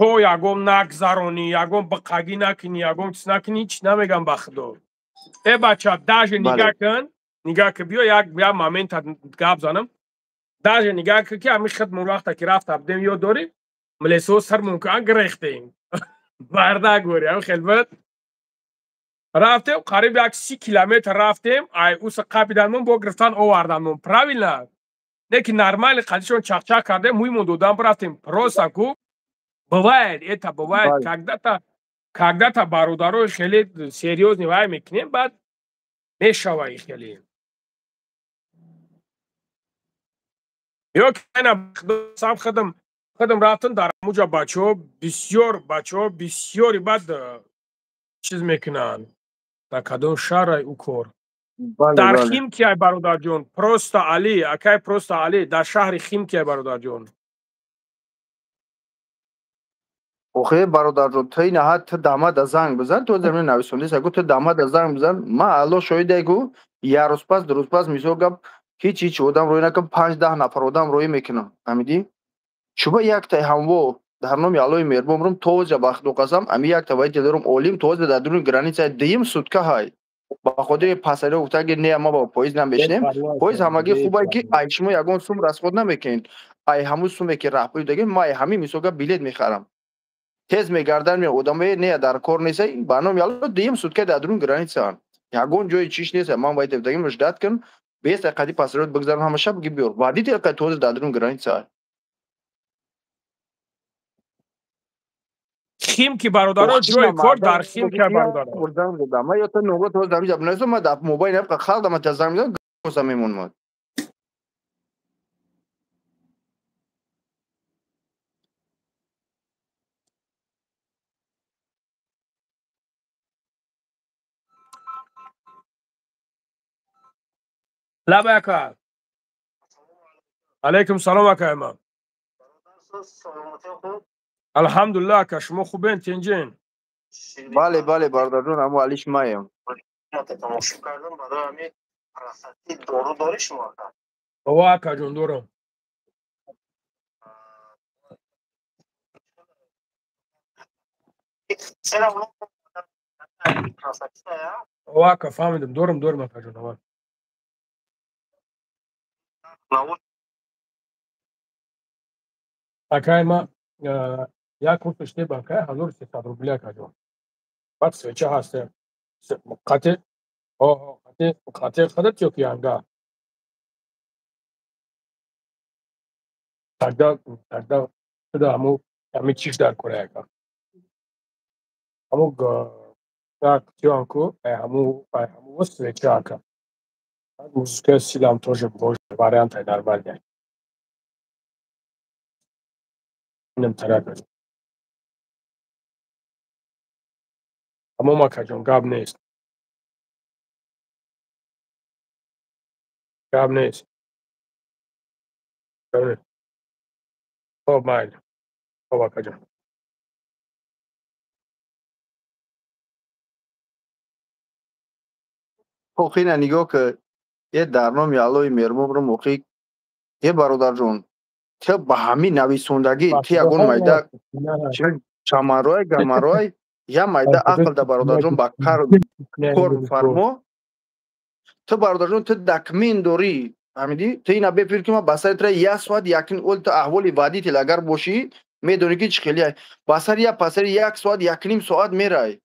то ягон нагзаронӣ, ягон биқагӣ накунӣ, ягон чиз накунӣ, ҳеч намегам, ба худо. Э, бача, даже нигаҳ кун, нигаҳ кун, биё як момента гап занам. Даже нигаҳ кун, ки ҳамин хидмон вақте ки рафта будем, ёд дорӣ, млесо сармон ка гирехтем, мардак вори, ҳамин хел буд. Рафтем, қариб як 30 километр рафтем, ай уса қапиданмон, бо гирифтан оварданмон, правильно? Не ки нормально қадишон чақчақ кардем, мӯймон додан, рафтем. Просто ку бывает, это бывает когда-то, когда-то бародарои хеле серьёзный вай мекунем, баъд мешава и хеле. Ё сам худам рафтам дар ҳамуҷа, бачаҳо бисёр, бачаҳо бисёри баъд чиз мекунанд. Дар кадом шаҳрай ӯ кор? Дар Химкиай, бародарҷон. Просто Али, акай, просто Али, дар шаҳри Химкиай, бародарҷон. Охе, бародарҷон, ту инаҳа, ту дамада занг бизан, ту замин нависондеса гу, ту дамада занг бизан. Ма Алло шоҳиде гу, як рӯз пас, ду рӯз пас, мисол гап, ҳеҷ одам рӯй накун, 5-10 нафар одам рӯй мекунам, фаҳмидӣ? Чуба яктай ҳамво дар номи Аллои меҳрубон рум тоза ба Худо қасам, ами якта вай дилорум олим тоза дар дуруни границаи дуюм сутка ҳай. Ба хотири пасариҳо гуфта ки не, ма ба поезд намешинем. Поезд ҳамагӣ хубае ки ай шумо ягон сум расход намекунед. Ай ҳамун суме ки раҳпӯй дагем, ма ай ҳамин мисол гап билет мехарам. Тез мегардан меоям, одамое не дар кор неста, ба номи Алло дуюм сутка дар дуруни границаанд. Ягон ҷои чиш нест, ман бояд дагем ждать кун, бес дақиқади пасариҳо бигзарам ҳамаша биги биёр. Водитель қай тоза дар дуруни границаа. Химки, бародаро, ҷои кор дар Химки, бародаро. Ман ё то нугро то замин ҷаб несо, ман дар мобайл наб халқ дама та занг мезанам, гоза мемонмад. Лаба ака. Алейкум салом, акай ман. Алҳамдулиллаҳ, ака, шумо хубен, тинҷин? Бале, бале, бародарҷон, амо Алиш маем. Тамошо кардам, барои ҳамин простатит дору дорӣ шумо, ака? Ова, акаҷон, дорам. Ова, ака, фаҳмидам, дорам, дорам, акаҷон, ова. Акай ма як курсаш не, акай, 1300 рубли, акаҷон. Баъд свеча ҳаст, қате қате қате хадат ё ки анга? Тогда туда ҳаму ҳами чиш дар кора, ака. Ҳаму так тиёнку, ҳаму ҳаму свеча, ака. Музыка силам тоже вариантай нормальный. Инам тарака. Тамом, акаҷон, гап нест. Гап нест. Хоб, майли. Хоб, акаҷон. Хоб, ина нигоҳ ки, е дар номи Аллои меҳрубон рум охи, е бародарҷон, ту ба ҳамин нависондагӣ ту ягон майда чамарой гамарой я майда ақл да, бародарҷон, ба кор фармо. Ту, бародарҷон, ту документ дорӣ, фаҳмидӣ? Ту ина бефикр ки ман ба сари тра як соат якним ол, ту аҳволи водитель агар бошӣ, медонӣ ки чӣ хеле ба сари як пасари як соат якним соат мерай.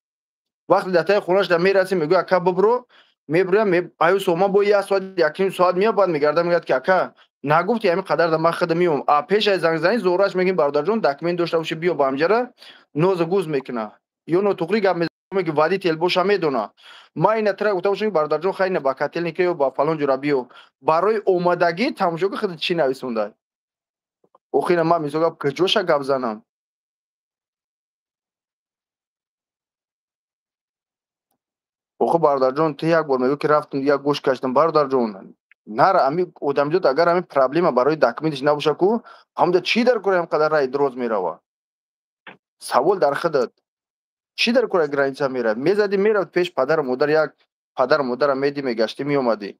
Вақте дар таи хонаш да мерасӣ, мегӯй ака бибро, меброям, аю сома бо як соат якним соат меяд, баъд мегардам, мегӯяд ки ака нагуфти ҳамин қадар да ман худам меом. А пеш аз зангзанӣ зӯраш мегӯем, бародарҷон, документ дошта бошӣ, биё ба ҳамҷара, нозу гуз мекуна. Ё нотуғрӣ гап мезанад, ки водитель боша медона. Ман ина тра гуфта бошам, бародарҷон, хай ина ба котельника ё ба фалон ҷура биё. Барои омадагӣ тамошо ки худат чӣ нависонда. Охи ина ман мисол гап куҷоша гап занам? Охи, бародарҷон, ту як бор мегӯ ки рафтам як гӯш каштам, бародарҷон. Нара ами одамзод агар ами проблема барои документиш набоша ку, ҳамда чӣ дар кора ҳамқадар рай дроз мерава? Савол дар худат. Чӣ дар кора граница мерав? Мезадӣ мерафт пеш падару модар, як падару модара медӣ, мегаштӣ, меомадӣ.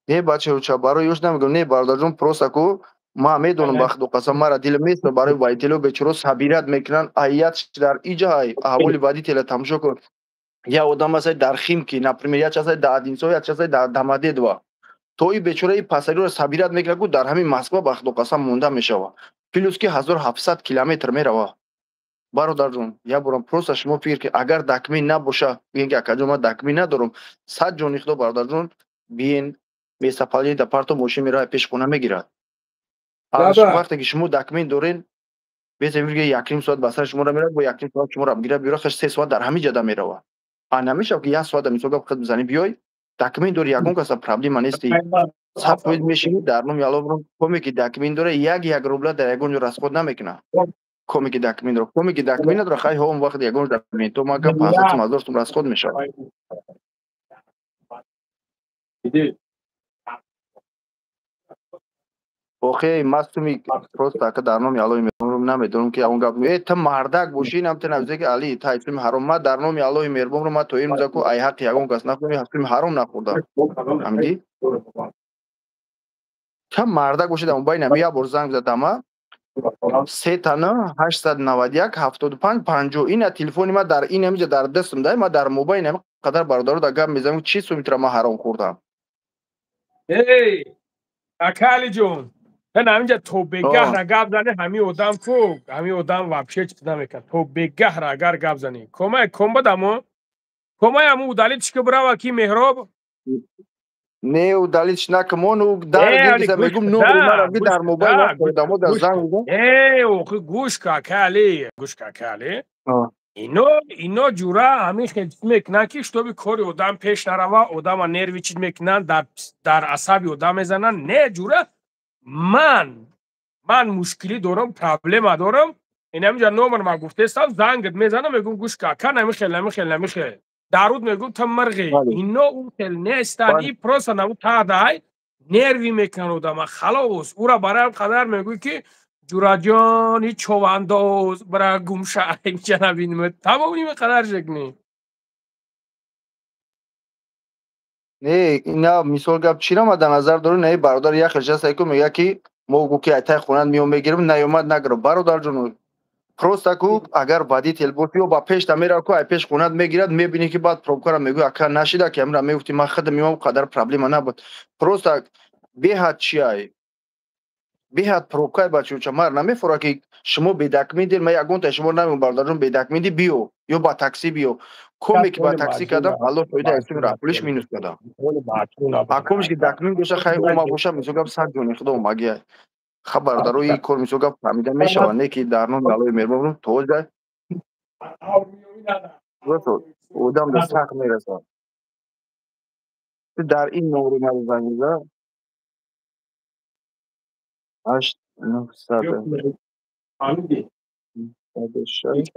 Не, бачаюча, барои ёш намегӯям, не, бародарҷон, просто ку ман медонам, ба Худо қасам, мара дилам нест барои водителё бечоро сабират мекунанд, аят дар иҷа ҳай, аҳволи водителя тамошо кун. Я одам ҳастай дар Химки, например, як часай дар Одинцово, як часай дар Домодедово. То и бечора и пасариро сабират мекунад ку дар ҳамин Москва ба Худо қасам монда мешава. Плюс ки 1700 километр мерава. Бародарҷон, як борам просто шумо фикр ки агар документ набоша, бигӯем ки акаҷон, ман документ надорам, сад ҷони Худо, бародарҷон, биен местоположение да парто, мошин мерава пеш хона мегирад. Вақте ки шумо документ дорен, якним соат ба сари шуморо меравад, бо якним соат шуморо бигирад биёра, хаш 3 соат дар ҳамин ҷада мерава. А намешавад ки як соата мисол гап хид бизанӣ биёй, документ дори, ягон каса проблема нести. 100% мешинӣ дар номи Аллоҳ, коме ки документ дора, як як рубла дар ягон ҷо расход намекунад. Коме ки документро, коме ки документ надора, хай ҳом вақт ягон документо мага 500 сум, 1000 сум расход мешавад. Охе, мастуми просто ака дар номи Аллоҳи меҳрубон намедонам ки он гап. Э, ту мардак бошӣ, инам ту навизе ки Али тай суми ҳаром. Ма дар номи Аллоҳи меҳрубонро ма то имрӯза ку ай ҳаққи ягон кас нахӯрдам, суми ҳаром нахӯрдам. Фаҳмидӣ? Ту мардак бошӣ, дар мобайни ҳами як бор занг задама 3 891 75 50. Ина телефони ма дар ин ҳамиҷа дар дастам дай, ма дар мобайни ҳами қадар бародаро дар гап мезанам, чӣ суми тура ма ҳаром хӯрдам? Эй, ака Алиҷон, ин ҳаминҷа то бегаҳра гап зани, ҳамин одам ку, ҳамин одам вообще чиз намекард. То бегаҳра агар гап зани. Комай ком бадамо? Комай ҳаму удалить ки брава ки Меҳроб? Не, удалить накун, он дар гирза мегум номери мара би дар мобайл одамо дар занг мезан. Э, охи гӯш ка, ака Али, гӯш ка, ака Али. Ино ҷура ҳамин хел чиз мекунанд, ки шутоби кори одам пеш нарава, одама нерви чиз мекунанд, дар асаби одам мезананд. Не, ҷура, ман мушкилӣ дорам, проблема дорам. Ин ҳаминҷа номер ма гуфтестам, зангат мезанам, мегӯм гӯш ка, ака, намихел, намихел, намихел. Даруд мегӯм, ту мирғӣ. Ино ӯ хел нестанд, и просто наву тадай нерви мекунанд одама. Халос, ӯра барои қадар мегӯй ки ҷураҷон, ҳеҷ човандоз, бара гумша, инҷа набинем. Тамом ин қадар шекни. Не, ина мисол гап чира ма дар назар дорам, не бародар як хел шаст ку мега ки мо гу ки айтай хонат миём мегирем, наёмад нагирам. Бародарҷон, просто ку агар водитель боши ё ба пеш тамера ку ай пеш хонат мегирад, мебини ки баъд пробкара мегӯй ака нашида ки амра мегуфти ман худам меомам, қадар проблема набуд. Просто беҳад чи ай? Беҳад пробкай бачаҳо, мар намефора ки шумо бедокументи, ман ягонта шумо намегӯям бародарҷон, бедокументи биё ё ба такси биё. Коме ки ба такси кардам, Аллоҳ фоида аз сум пулиш минус кардам. А комеш ки документ боша, хай ома боша, мисол гап сад ҷони худо омагия. Ха бародаро ин кор мисол гап фаҳмида мешавад, не ки дар номи Аллоҳи меҳрубон то ҷай одам дар сахт мерасад. Дар ин номери ман занг зад 8 900 6.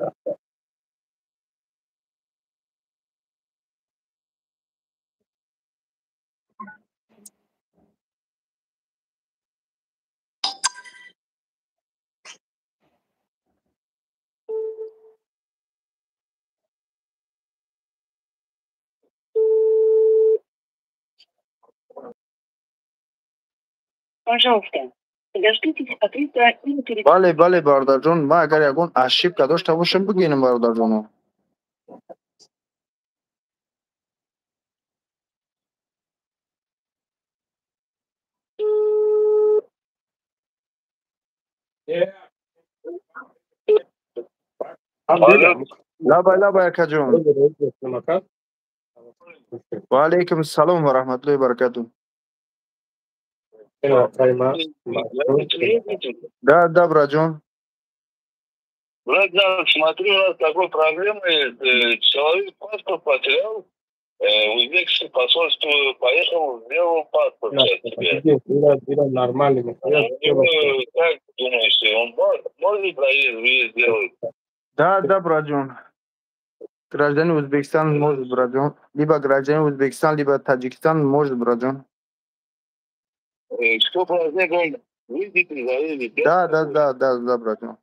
Пожалуйста, дождитесь ответа или перед... Бале, бале, бародарҷон, ман агар ягон ошибка дошта бошам, бигӯем бародарҷоно. Лабай, лабай, акаҷон. Ва алайкум ассалом ва раҳматуллоҳи ва баракатуҳ. Да, да, братжон. Брат, смотри, у нас такой проблема. Человек паспорт потерял, в узбекское посольство поехал, сделал паспорт себе. Нормально. Как думаешь, он может проезд, выезд сделать? Да, да, братжон. Гражданин Узбекистана может, братжон. Либо гражданин Узбекистана, либо Таджикистан может, братжон. Что праздник, он выйдет и заедет? Да, да, да, да, да, братан.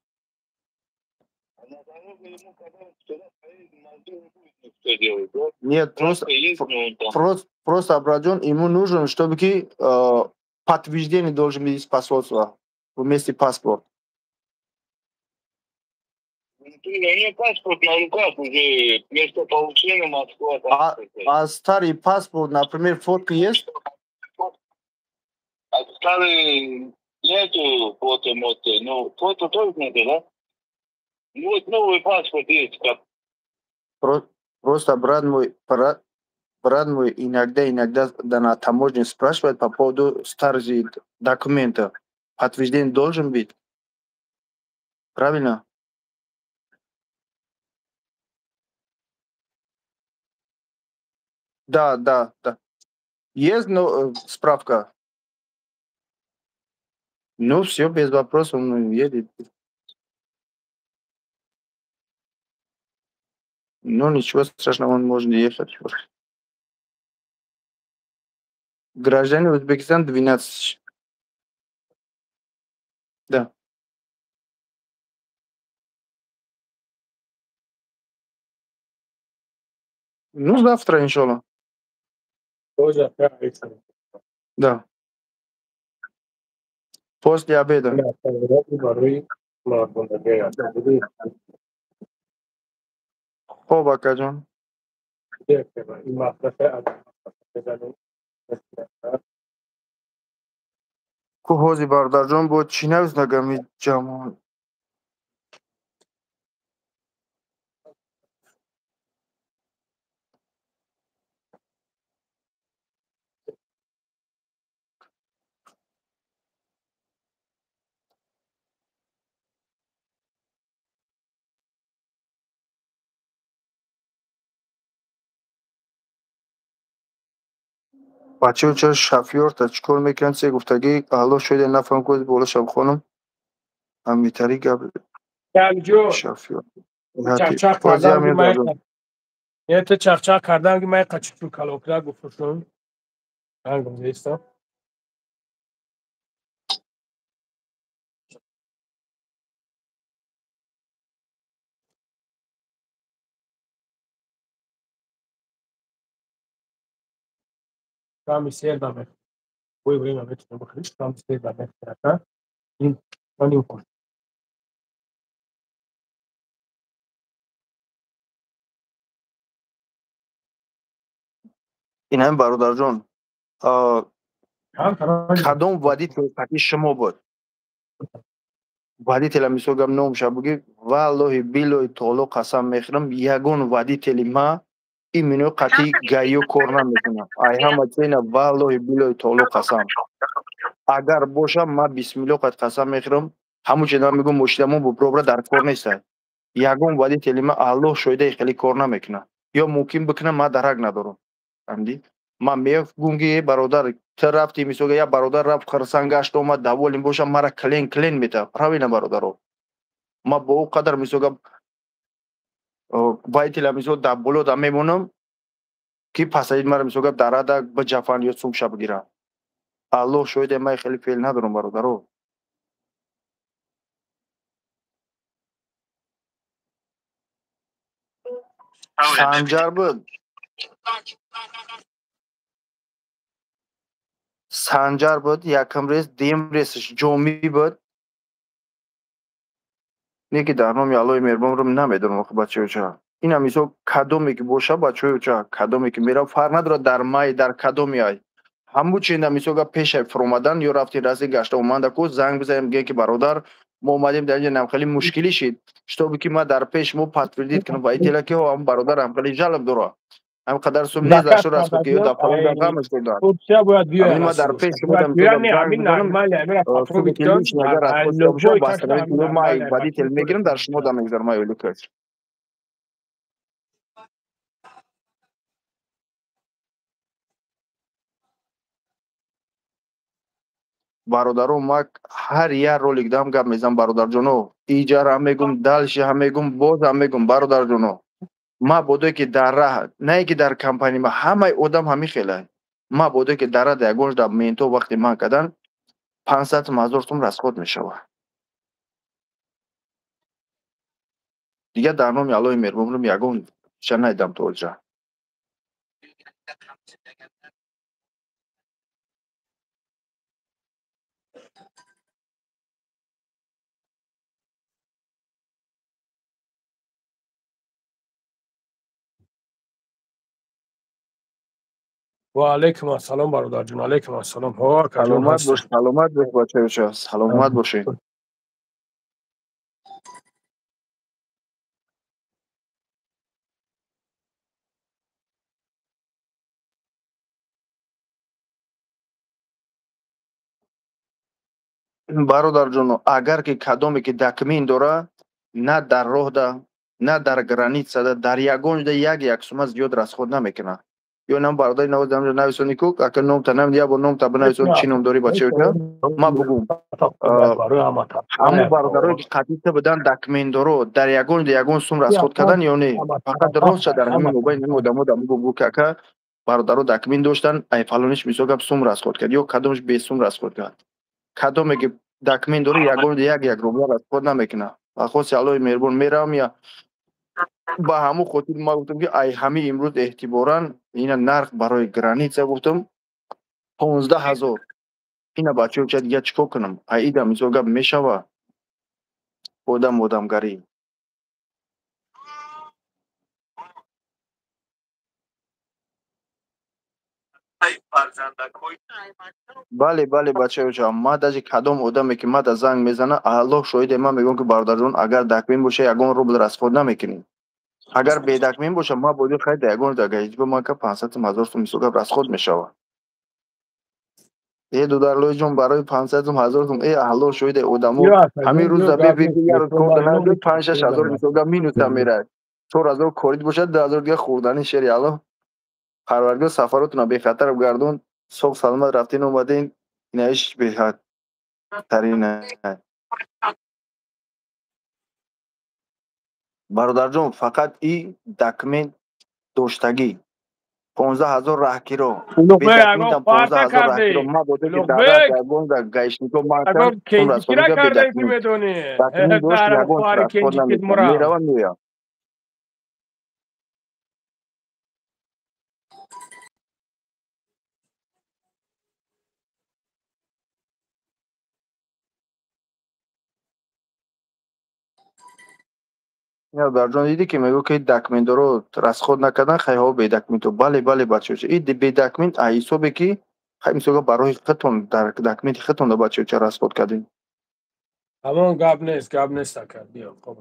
Нет, просто, братжон, ему нужен, чтобы подтверждение должен быть из посольства вместе паспорт. У меня паспорт на руках уже, место получения Москва. А старый паспорт, например, фотки есть? А старый нету фото, ну, фото тоже нету, да? Ну, вот новый паспорт есть. Как... Просто, брат мой, иногда да, на таможне спрашивают по поводу старых документов. Подтверждение должен быть. Правильно? Да, да, да. Есть, но, справка? Ну, все, без вопросов, он едет. Ну, ничего страшного, он может ехать. Гражданин Узбекистан 12. Да. Ну, завтра, иншаллах. Да. После обеда. Хоб, акаҷон. Ку ҳози бародарҷон бо чӣ навис нагами ҷамоат? Бачаҳо чаро шофёрта чӣ кор мекунанд? Се гуфтагӣ алло шояд нафаҳм кунед боло шаб хонум. Ҳамитари гап шофёр. Чақчақ кардам ки ман қачичу калокра гуфтушум. Ангом зеста. Ками сер да мехӯрад. Бой время метавонем бихӯриш, ками сер да мехӯрад. Ин ним кун. Ин ҳамин бародарҷон, кадом водитель қати шумо буд? Водителя мисол гап номша буги, валлоҳи биллоҳи таоло қасам мехӯрам, ягон водители ма именно қати ГАИ кор намекунам. Ай ҳама чена валлоҳи биллоҳи таоло қасам. Агар бошам, ма бисмиллоҳ қад қасам мехӯрам, ҳамун чена мегӯм мошинамо бо пробра дар кор нестад. Ягон водители ма Аллоҳ шоҳидаи хеле кор намекунад. Ё мумкин бикунам, ма дарак надорам. Фаҳмидӣ? Ман мегӯм ки бародар, ту рафти, мисол як бародар рафт хирсан гашт омад, доволен бошам, мара клен клен мета. Правильно бародаро? Ма бо ӯ қадар мисол водителя мисол дар боло да мемонам ки пасаид мара мисол гап дар рада биҷафан ё сумша бигирам. Аллоҳ шоҳиде, ман хеле феъл надорам бародаро. Санҷар буд. Санҷар буд, якм рейс, дуюм рейсш ҷомӣ буд. Не ки дар номи Аллоҳи меҳрубонро намедонам охи бачаҳо ча. Ина мисол кадоме ки боша бачаҳо ча, кадоме ки мерав фарқ надорад дар май, дар кадоми ай. Ҳамун чиза мисол гап пешай фуромадан ё рафти раси гашта оманда ку занг бизанем бигем ки бародар мо омадем дар инҷа намхели мушкилӣ шид. Штобе ки ма дар пеш мо подтвердить кунам водителя ки ҳам бародар ҳамхели жалоб дора. Ҳам қадар сум нест за шо расход ки ё дар фалон дар ғамаш доданд. Ҳамин ма дар пеш шумо дам занг бизанам, агар расход шуда боша, бастанами ма водитель мегирам, дар шумо дам мегузарам ай оликаш. Бародаро, ма ҳар як ролик дам гап мезанам бародарҷоно. Иҷара ҳам мегум, дальше ҳам мегум, боз ҳам мегум бародарҷоно. Ма бодое ки дар раҳ, на ки дар компания ма, ҳамаи одам ҳамин хелай. Ма бодое ки дар раҳ ягонш дар менто вақти ман кардан 500 ҳазор сум расход мешавад. Дигар дар номи Аллоҳи меҳрубонам ягон ча найдам то оҷа. Ва алайкум ассалом бародарҷон, алайкум ассалом. Ҳо, саломат бош, саломат бош бачаҳо, саломат бошед. Бародарҷоно, агар ки кадоме ки документ дора, на дар роҳда, на дар границада, дар ягон ҷода як як сума зиёд расход намекунад. Ё нам бародари навоз дамҷо нависони ку, ака номта нам я бо номта бинависон, чӣ ном дорӣ бачаёча? Ман бугум. Ҳамун бародарое ки қатита будан документдоро дар ягон сум расход кардан ё не? Фақат ростша дар ҳамин мобайни ҳамин одамо да бугум ки ака бародаро документ доштан, ай фалониш мисол гап сум расход кард ё кадомаш бесум расход кард. Кадоме ки документ дори ягон як рубла расход намекунад. Ба хоси Аллоҳи меҳрубон меравам я ба ҳамун хотир ман гуфтам ки ай ҳамин имрӯз эҳтиборан ина нарх барои граница гуфтам 15 000. Ина бачаҳо ча дига чӣ кор кунам? Ай ида мисол гап мешава одам одамгарӣ. Бале, бале, бачаёча, ман даже кадом одаме ки мада занг мезана, Аллоҳ шоҳиде, ман мегӯям ки бародарҷон, агар документ боша, ягон рубл расход намекунем. Агар бедокумент боша, ман боди хайр да ягон дагаҳиҷба ман ка 500 сум, 1000 сум мисол гап расход мешава. Э додарлои ҷон, барои 500 сум, 1000 сум, э Аллоҳ шоҳиде, одамо ҳамин рӯза бе як рӯз кор данад, 5-6 ҳазор мисол гап минуса мерад. 4000 корид бошад, 2000 дига хӯрдани. Шери Аллоҳ, Парвардигор сафаротонро бехатар гардон, соғ саломат рафтен омаден, инаиш беҳаттарин. Бародарҷон, фақат и документ доштагӣ 15 000 раҳкиро, бедокументам 15 000 раҳкиро. Ман боде ки дар ягон гаишнико ман документ дошт, ягон расход намекунам, меравам, меоям. Бародарҷон, дидӣ ки мегӯ ки документдоро расход накардан, хайҳо бедокументу. Бале, бале, бачаёча, и бедокумент а ҳисобе ки хай мисолга барои худтон дар документи худтон да бачаёча расход кардем. Ҳамон гап нест, гап нест, ака, биё хоб.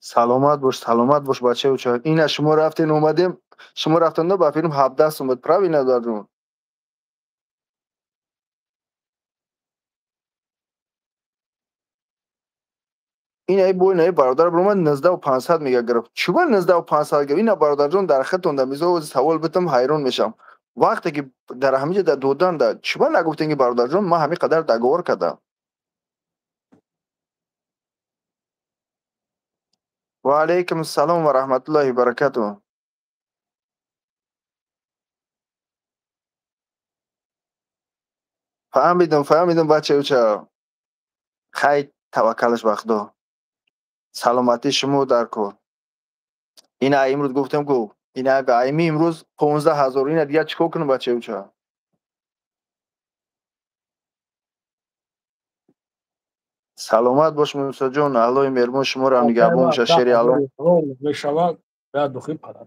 Саломат бош, саломат бош, бачаёча. Ина шумо рафтен омадем, шумо рафтанда ба филм 17 сум буд, правильно, бародарҷон? Ин бо ина бародар баромад 19 500 мега гирифт. Чуба 19 500 гирифт? Ина бародарҷон, дар худтон да мисол савол битам, ҳайрон мешавам. Вақте ки дар ҳамиҷа да додан да чуба нагуфтем ки бародарҷон, ман ҳамин қадар договор кардам? Ва алайкум ассалом ва раҳматуллоҳи баракатуҳ. Фаҳмидам, фаҳмидам, бачаюча. Хай, таваккалаш ба Худо. Саломатии шумо дар кор. Ина имрӯз гуфтем ку, ина ами имрӯз 15 000, ина дигар чӣ кор кунам, бачаюча? Саломат бош, Мусоҷон, Аллоҳи меҳрубон шуморо ҳам нигаҳбон бошад, шери Аллоҳ. Мешавад, духи падар.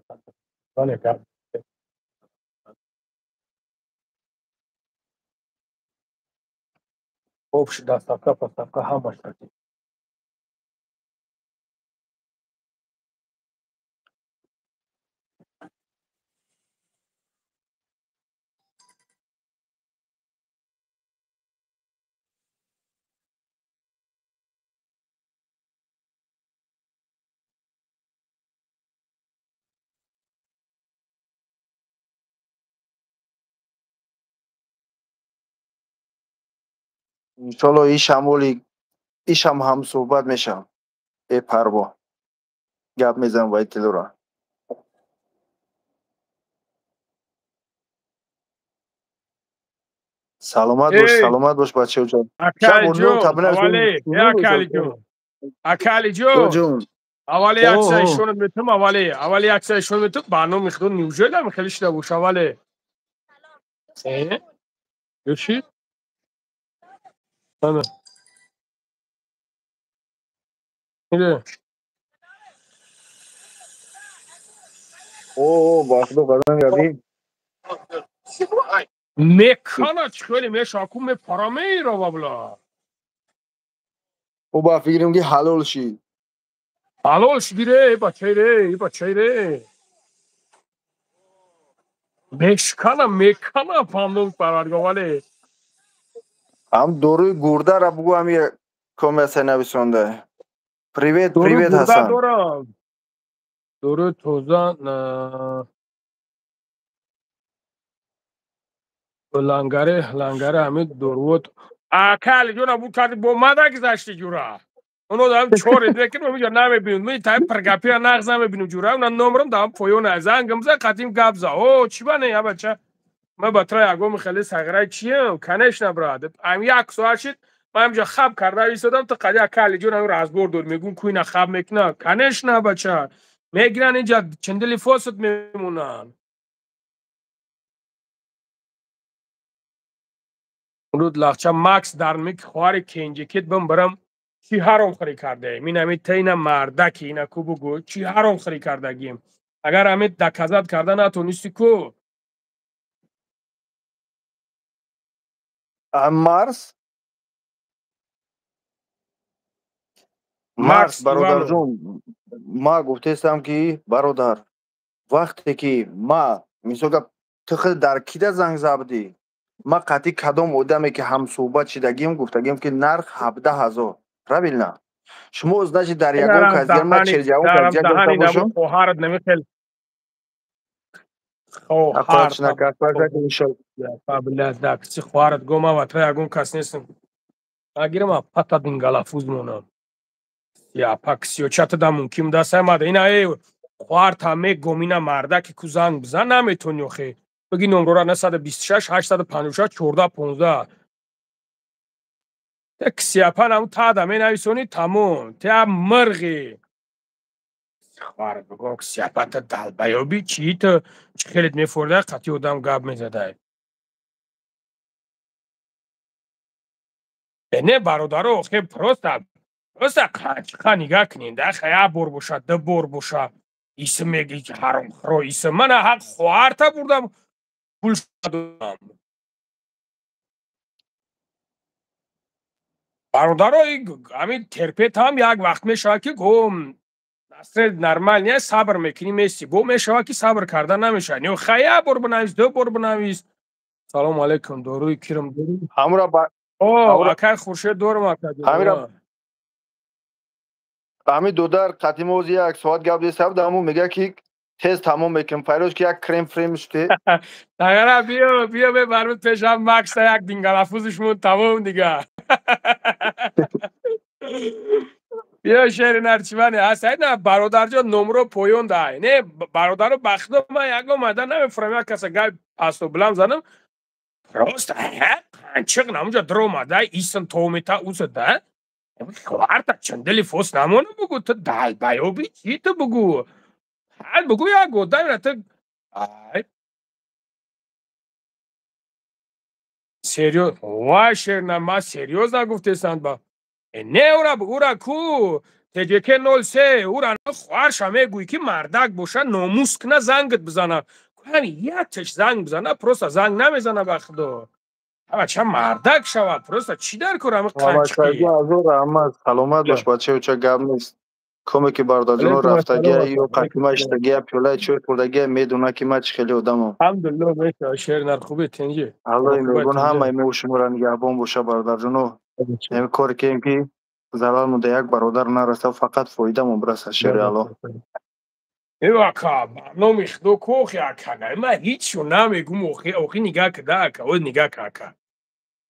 Общий доставка, поставка ҳамаш. Иншолло, ишам оли ишам ҳамсӯҳбат мешавам, бепарво гап мезанам ва иттилоъро. Саломат бош, саломат бош, бачаҷон. Акалиҷон, аввале як чиза ишонат метам, аввале як чиза ишон метам. Ба номи Худо, неужели ҳам хеле шуда бош аввале? Чӣ? Ана. Иде. О, ба Худо қасам, габи. Мекана чӣ хеле мешаку мепара мерава бла. О, ба фикрам ки ҳалол шид. Ҳалол шиди ре, бачаи ре, бачаи ре. Мешкана, мекана памдон парвардигор вале. Ҳам доруи гурдара бугӯ, ҳами комияса нависонда. Привет, привет, Ҳасан. Дорам. Дору тоза лангаре, лангаре ҳамин дорувот. Ака Алиҷон, абу карди бо мада гузашти ҷура. Оно дам чоре декин мо намебинем. Ми тай пиргапира нағз намебинем ҷура. Уна номерам дам поён зангам за қатим гап за. О, чӣ ба не, бача? Ма ба тра ягом хеле сағирай чием? Конечно, брат. Ам як соат шид, ман инҷа хаб карда истодам, ту қади ака Алиҷон ам разбор дод. Мегум ку ина хаб мекуна. Конечно, бача. Мегиран инҷа чандили фосат мемонанд. Руд лахча Макс дар мик хоҳари кенҷикит бим барам чӣ ҳаромхӯрӣ кардаем? Ин ҳами та ина мардаки ина ку бугӯ чӣ ҳаромхӯрӣ кардагим? Агар ҳами доказать карда натонисти ку? Марс? Марс, бародарҷон, ма гуфтестам ки бародар, вақте ки ма мисол гап ту худ дар кида занг забдӣ, ма қатъи кадом одаме ки ҳамсӯҳбат шидагим гуфтагим ки нарх 17 000, правильно? Шумо, значит, дар ягон кас дигар ма через ягон кас дигар гуфта бошам? Хоҳарат намехел. Хоҳар хоҳарат го ма ватра ягон кас нестам. Агирам пата дингалафуз монам. Я пак сиёчата да мумкин даса мада ина э хоҳарта мегом ина мардаки ку занг бизан наметони охе. Бигӣ номрора 926 856 14 15. Те ксиапан ам тада менависонӣ тамом. Те мырғи. Хоҳарат бигом ксиапата далбаёби чӣ ту чӣ хелет мефорда қатъи одам гап мезадай. Не бародаро, охе просто қанчиқа нигаҳ кунед, да я бор боша, ду бор боша, исм меги ҳаромхӯро исм. Мана ҳақ хоҳарта бурдам пул додам. Бародаро, ҳамин терпет ҳам як вақт мешавад ки го настроение нормал не, сабр мекунӣ мести. Бо мешавад ки сабр карда намешавад. Не хай як бор бинавис, ду бор бинавис. Салому алайкум, доруи кирм дорӣ? Ҳамра О, акай Хуршед дорам ака. Ҳамира ҳамин додар қатъи ози як соат гап дестам, даму мега ки тез тамом мекунем, файроз ки як крем фрем шуде. Тагара биё, биё мебармуд пешам Макса як дингалафузишмон тамом дига. Биё шери нарчивани ҳаст. На бародарҷон номро поён дай. Не бародаро бахто ман ягон мада намефурам як каса гап пасту булам занам. Просто қанчиқ намуҷа дромада исн томита уса да. Хоҳарта чандели фос намона бугу ту далбаёби чӣ ту бугу. Ҳал бугу як одамра ту ай серьёз вай шерна ма серьёз нагуфтесанд ба. Не ура ура ку ТЖК 03 ура хоҳарша мегӯӣ ки мардак боша номус кна зангат бизана. Ҳами якташ занг бизана, просто занг намезана ба худо. Бача мардак шавад, просто чӣ дар кор ҳами қанчиқӣ? Ҳазор раҳмат, саломат бош бачаё, ча гап нест. Коме ки бародарҷоно рафтагия ё қатима иштагия, пиёлаи чой хӯрдагия, медона ки ман чӣ хеле одамам. Алҳамдулилло мешава шер нар хубе тенҷи. Аллоҳи меҳрубон ҳамаи мо шуморо нигаҳбон боша бародарҷоно. Ҳамин коре кем ки зарармон да як бародар нараса, фақат фоидамон бираса шери Аллоҳ. Э ака, ба номи худо ку охи ака, ман ҳичшо намегум охи, охи нигаҳ када ака, о нигаҳ ка ака.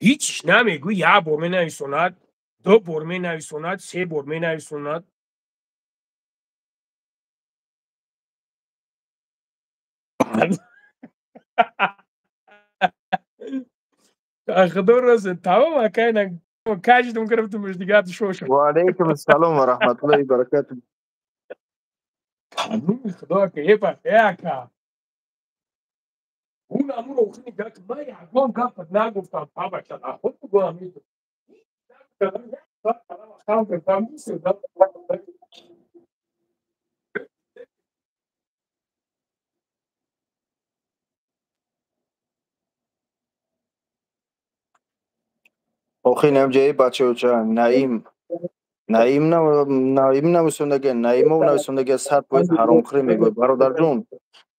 Ҳичш намегӯ, як бор менависонад, ду бор менависонад, се бор менависонад. Худо рост, тамом ака, ина каждом гирифтумш дигар шоша. Ва алайкум ассалом ва раҳматуллоҳи ва баракатуҳ. Худо ака, епа, э ака. Он амуро охи нигаҳ ка, ман ягон гапат нагуфтам, бабача, нахуд бугӯ ҳамин. Охи намҷаи бачаёча Наим Наим Наим нависондага Наимов нависондага 100% ҳаромхӯрӣ мегӯяд. Бародарҷон,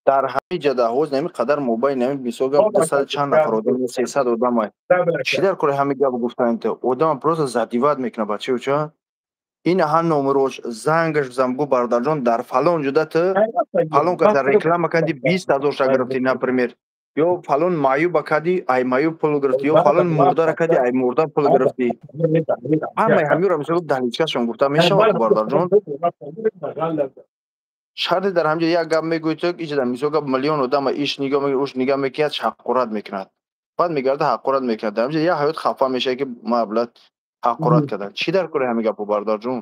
дар ҳамин ҷа ҳоз нами қадар мобайн нами мисол гап 200 чанд нафар одам, 300 одам ай. Чӣ дар кори ҳамин гап гуфтан? Одам просто задевать мекунад бачаёча. Ин ҳа номерош зангаш бизан, бугӯ: бародарҷон, дар фалон ҷуда ту фалон каса реклама кардӣ, 20 000 ша гирифтӣ, например, ё фалон маъюба кардӣ, ай маъюб пул гирифтӣ, ё фалон мурдара кардӣ, ай мурда пул гирифтӣ. Ҳамаи ҳаминро мисол дар личка шон гуфта мешавад, бародарҷон. Шарте дар ҳамҷо як гап мегӯӣ ту, иҷада мисол гап миллион одама иш нигоҳ мекунад, уш нигоҳ мекунад, ҳақорат мекунад, баъд мегарда ҳақорат мекунад. Дар ҳамҷо як ҳаёт хафа мешавад, ки маблат ҳақорат кардан. Чӣ дар кори ҳамин гапо, бародарҷон?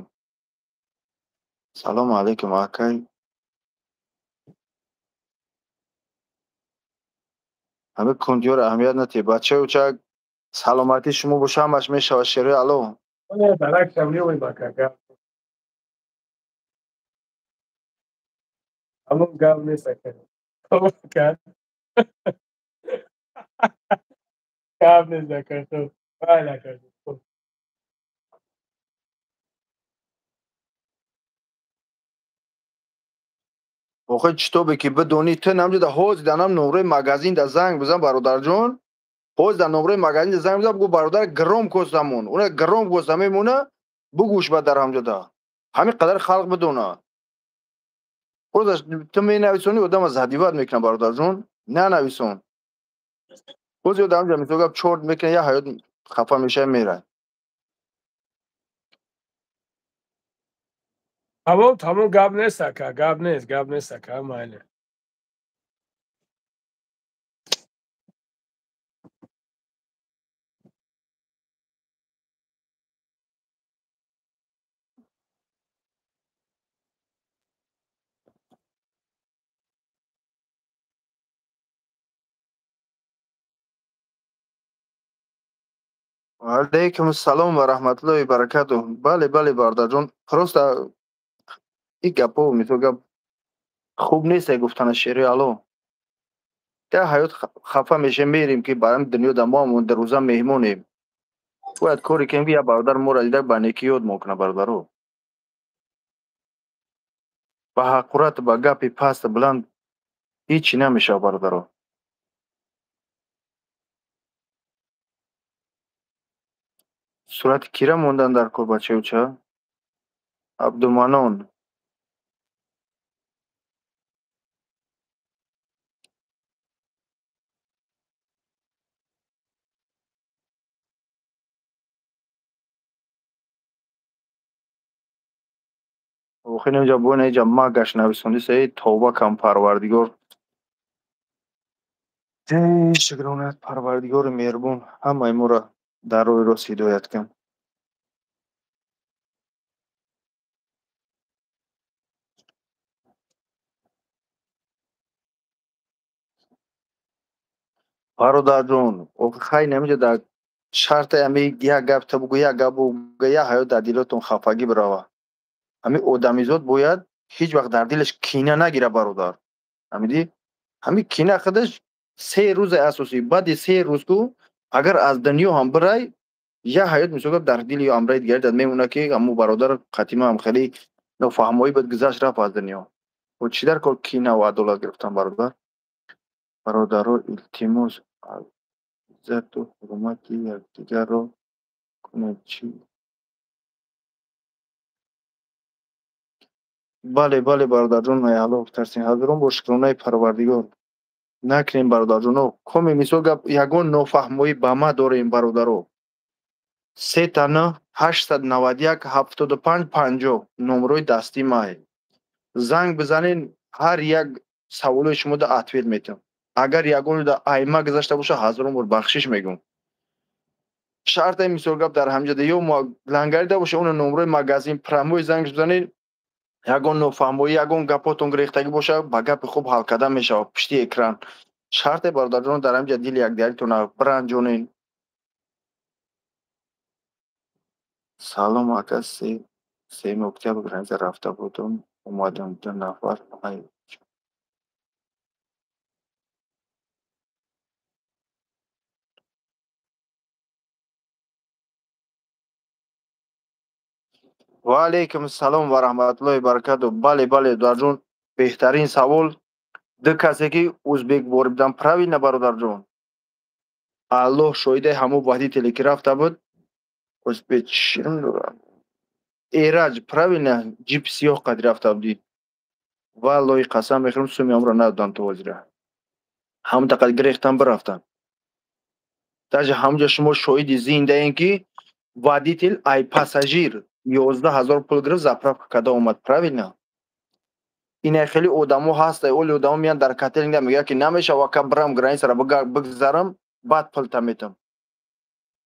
Салому алайкум, акай. Ҳамин кундиёро аҳамият натиҳ, бачаюча. Саломатии шумо боша, ҳамаш мешавад, шерои Алло. Ҳамон гап нест, ака, гап нест, ака. Хуб, майли, ака. Хуб. Охир читобе ки бидонӣ ту намҷода ҳозир данам номрои магазин да занг бизан, бародарҷон. Ҳозир дар номрои магазин да занг бизан, бугӯ: бародар, гром костамон, уна гром коста мемона, бугӯш. Ба дар ҳамҷода ҳамин қадар халқ бидона. Просто ту менависонӣ, одама задевать мекунад, бародарҷон. Нанависон. Боз ёд ҳамҷа мисол гап чорт мекунад, як ҳаёт хафа мешава, мерад. Тамом, тамом, гап нест, ака, гап нест, гап нест, ака, майли. Алайкум ассалом ва раҳматуллоҳи баракатуҳ. Бале, бале, бародарҷон, просто ин гапҳо мисол гап хуб нест гуфтана, шери Алло. Я ҳаёт хафа мешем, мерем, ки бар ҳамин дунё да мо ҳам рӯза меҳмонем. Бояд коре кунем, ки як бародар моро дида, ба некӣ ёд мо кунад, бародаро. Ба ҳақорат, ба гапи пасту баланд ҳечи намешавад, бародаро. Сурати кира мондан дар кор, бачаюча? Абдуманон. Охир инҷа бо инҷа магаш нависондиса. Эй, тавба кам, Парвардигор. Эй, шукронат, Парвардигори меҳрубон, ҳамаи моро дар роҳи рост ҳидоят кун. Бародарҷон, охир хай намиҷа дар шарте ами як гап та бугӯ, як гап бугӯ, як ҳаёт дар дилотон хафагӣ бирава. Ҳамин одамизод бояд ҳеҷ вақт дар дилаш кина нагира, бародар. Фаҳмидӣ? Ҳамин кина худаш 3 рӯзи асосӣ, баъди 3 рӯз ку агар аз дунё ҳам бирай, як ҳаёт мисол гап дар дили амраи дигари дад мемонад, ки ҳамун бародар қатима ҳам хеле нофаҳмоӣ буд, гузашт, рафт аз дунё. Чӣ дар кор кинаву адолат гирифтан, бародар? Бародаро, илтимос, иззату ҳурмати якдигарро кунед. Чӣ? Бале, бале, бародарҷон, Аллоҳ тарсем. Ҳазорон бор шукронаи Парвардигор. Накунем, бародарҷоно. Коме мисол гап ягон нофаҳмоӣ ба ма дорем, бародаро. 3 9 891 75 50 номрои дастии мае. Занг бизанен, ҳар як саволои шумо да ответ метиҳам. Агар ягон да айма гузашта боша, ҳазорон бор бахшиш мегӯм. Шарте мисол гап дар ҳамҷода ё лангарида боша, уна номрои магазин прямой занг бизанед, ягон нофаҳмоӣ, ягон гапотон гирехтагӣ боша, ба гапи хуб ҳал карда мешавад пушти экран. Шарте, бародарҷон, дар ҳамҷа дили якдигаритона биранҷонен. Салом, ака, 3 октябр граница рафта будум, омадам, ду нафар ай. Ва алайкум ассалом ва раҳматуллоҳи баракатуҳ. Бале, бале, бародарҷон, беҳтарин савол. Ду касе ки узбек ворид будан, правильно, бародарҷон. Аллоҳ шоҳидаи, ҳамон водителе ки рафта буд, узбек чӣ дорад? Эраҷ, правильно, ҷип сиёҳ қад рафта будӣ. Валлоҳи, қасам мехӯрам, суми амро надодам то ҳозира. Ҳамта қад гирехтан бирафтан. Даже ҳамҷа шумо шоҳиди зиндаем, ки водитель ай пассажир 11 000 пул гирифт, заправка карда омад, правильно? Ина хеле одамо ҳаста, оли одамо меян дар котельник, мегӯяд, ки намешава, ака, бирам границаро бигзарам, баъд пулта метам.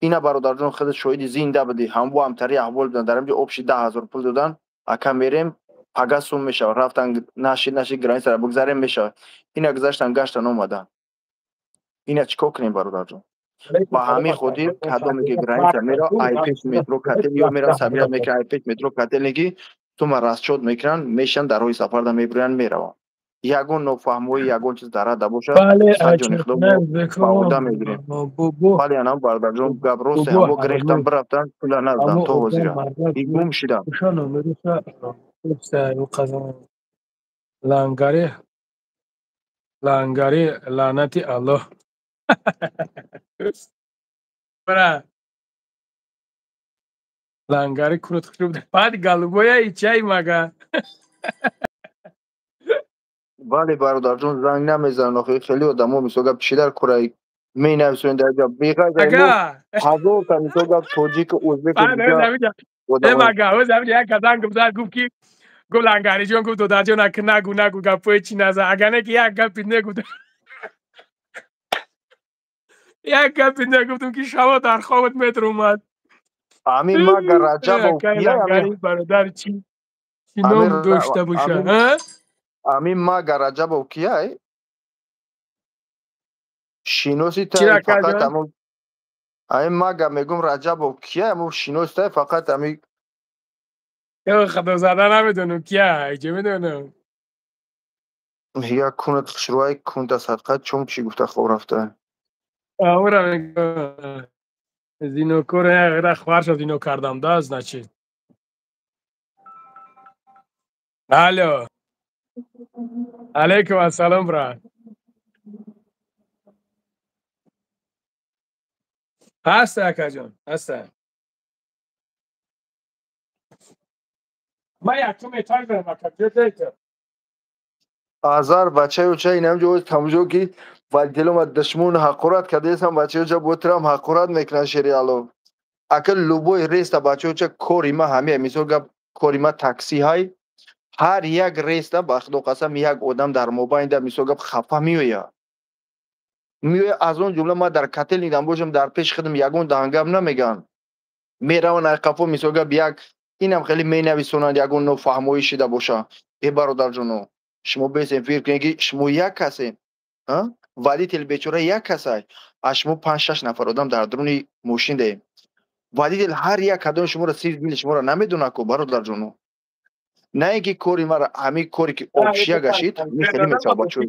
Ина, бародарҷон, худат шоҳиди зинда будӣ. Ҳамбу ҳамтари аҳвол будан. Дар ҳамҷо общий 10 000 пул додан. Ака, мерем, пага сум мешавад. Рафтан, нашид, нашид, границаро бигзарем, мешавад. Ина гузаштан, гаштан, омадан. Ина чӣ кор кунем, бародарҷон? Ба ҳамин хотир, кадоме ки граница мера, ай пеш метро котел ё меран, сабират мекунан, ай пеш метро котельники сума расчёт мекунанд, мешан, дар роҳи сафарда мебурянд, мераванд. Ягон нофаҳмоӣ, ягон чиз дар рада бошад, саҷони худо ба уда мегирем. Бале, анам, бародарҷон, гап росте, ҳамо гирехтан бирафтан, пула наздам то ҳозира, и гум шидам. Лангари, лангари, лаънати Аллоҳ. Бра. Лангари кунут хушруб. Баъд голубоя ичай мага. Бале, бародарҷон, занг намезананд охи. Хеле одамо, мисол гап, чӣ дар кораи менависонед дар ҷа беғайр ҳазорта, мисол гап, тоҷику ӯзбеку. Мага як занг зад, гуфт ки, гуфт, лангариҷон, гуфт, додарҷон, ака, нагу, нагу, гапои чи наза, агар не ки як гапи негуфт, як гапи негуфтум, ки шаво дар хобат метр омад. Амин мага Раҷабов. Бародар, чи ном дошта боша? Амин мага Раҷабов кияй? Шиноси тай фақат амо. Амин мага мегум, Раҷабов кияй? Амо шиноси тай фақат ами. Худозада, намедонам кия, чӣ медонам. Як кунат хушрӯай, кунта садқа чун чӣ гуфта хоб рафта. Аура зинокор, хоҳарша зино кардам да, значит. Алло. Алейкум ассалом, брат. Ҳаста, акаҷон, ҳаста. Ман якум этаж дорам, ака, ҷо. Азар, бачаё, ча инамҷо тамошо ки валделома душмон ҳақорат кардесам, бачаё, ча ботирам ҳақорат мекунан шериало. Ака, любой рейста, бачаё, ча кори ма ҳамия, мисол гап, кори ма такси ҳай. Ҳар як рейста, ба худо қасам, як одам дар мобайнда, мисол гап, хафа меояд, меояд. Аз он ҷумла ман дар котельникам бошам, дар пеши худам ягон даҳангап намегӯям, мераванд ай қафо, мисол гап, як инам хеле менависонанд, ягон нофаҳмоӣ шида боша. Э, бародарҷоно, шумо бесен фикр кунед, ки шумо як касен, водитель бечора як касай, аз шумо панҷ шаш нафар одам дар дуруни мошин даем. Водитель ҳар як кадоми шуморо, сир дили шуморо намедонад ку, бародарҷоно. На ин ки кори мара, ҳамин коре ки общия гашид, ҳамин хеле мешавад, бачаҳо.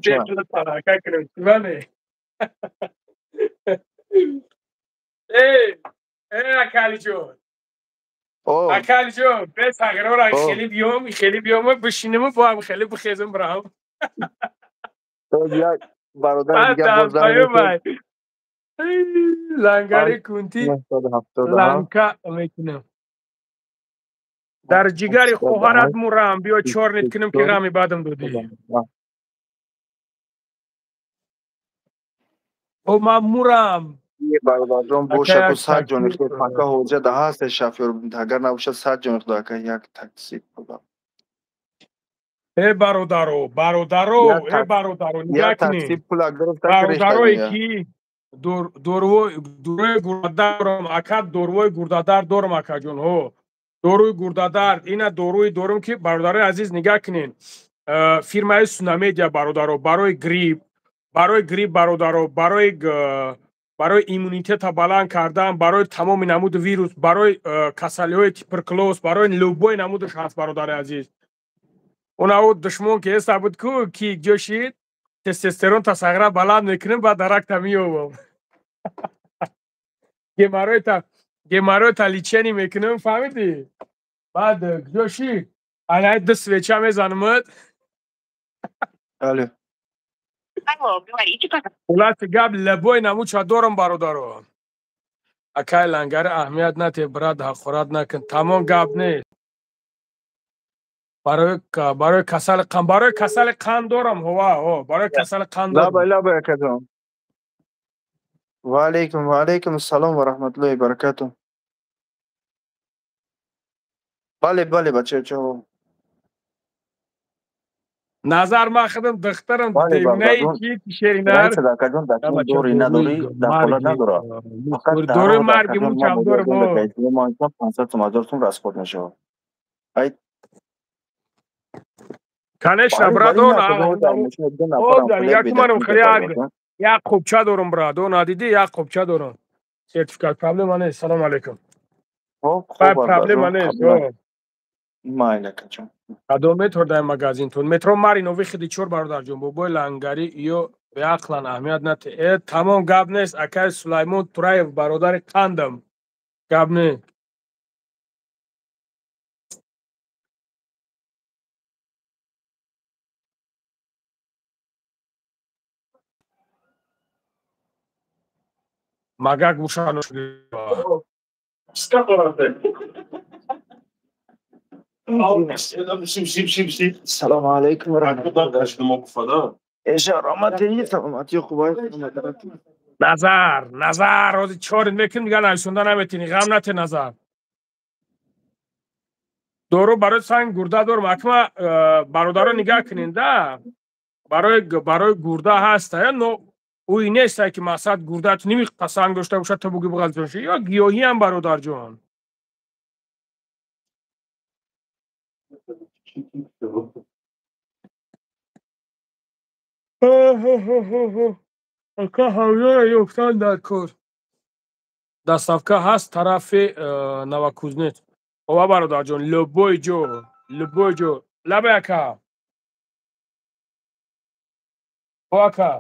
Акалиҷон, акалиҷон, бес ҳағирора хеле биём, хеле биём, бишинему бо ҳам хеле бихезем, бирам. Як бародар дига боз. Лангари кунти ланка мекунам. Дар ҷигари хоҳарат мурам, биё чорнит кунем, ки ғами бадам додӣ. О, ман мурам. Бародарҷон, бошаку, сад ҷони худо, пака ҳоҷа да ҳаст шофёр, агар набошад, сад ҷони худо, ака, як такси. Э, бародаро, бародаро, э, бародаро, нигоҳ кунед, бародарое ки дорӯи гурдадард дорам, ака, дорӯи гурдадард дорам, акаҷон, ҳо, доруи гурдадард, ина доруи дорум, ки, бародарои азиз, нигоҳ кунед, фирмаи Сунамедиа, бародаро, барои грипп, барои грипп, бародаро, барои иммунитета баланд кардан, барои тамоми намуди вирус, барои касалиҳои туберкулоз, барои любой намудаш ҳаст, бародари азиз. Онау душмон ки эста буд ку, ки ҷо шид, тестостерон тасағра баланд мекунем, баъд даракта меёбам, геморройта лечение мекунем, фаҳмидӣ? Баъд ҷо шид, ана ду свеча мезанамад. Алло. Хулоси гап, любой намудша дорам, бародаро. Акай лангари, аҳамият нате, брат, ҳақорат накун, тамом, гап нест. Барои касали қанд, барои касали қанд дорам, ҳова, ҳо, барои касали қанд дорам. Лабай, лабай, акаҷон. Ва алайкум, ва алайкум ассалом ва раҳматуллоҳи ва баракатуҳ. Бале, бале, бачаҳо. Назар ман худам духтарам демнаи ки шеринар. Акаҷон, дори надорӣ, дар ҳолат надора. Дори марги мучам дорам. 500 сум, 1000 сум расход мешавад. Ай Конечно, брат, як қубча дорам, брат, надидӣ, як қубча дорам. Сертификат проблема нест. Салом алейкум. Проблема нест. Майли, акаҷон. Кадом метро дар магазинтон? Метро Маринови хиди чор, бародарҷон. Бобои лангари ё беақлан, аҳамият нате. Э, тамом, гап нест, акай Сулаймон Тураев, бародари қандам. Гап нест. Магак бушано. Салому алайкум ва раҳматуллоҳ. Эша раҳмати, саломатӣ, хубай. Назар, Назар, ҳозир чорит мекунем, дигар нависонда наметини, ғам нате, Назар. Дору барои санг гурда дорум. Акма бародаро нигаҳ кунед, да. Барои гурда ҳаста, но ӯи нестай ки мақсад гурдат ними санг дошта бошад, то буги буғалҷон ши. Ё гиёҳиам, бародарҷон. Ака ҳавёра ёфтан дар кор. Доставка ҳаст тарафи Новокузнец. Ова, бародарҷон, любой ҷо, любой ҷо. Лабай, ака. О, ака.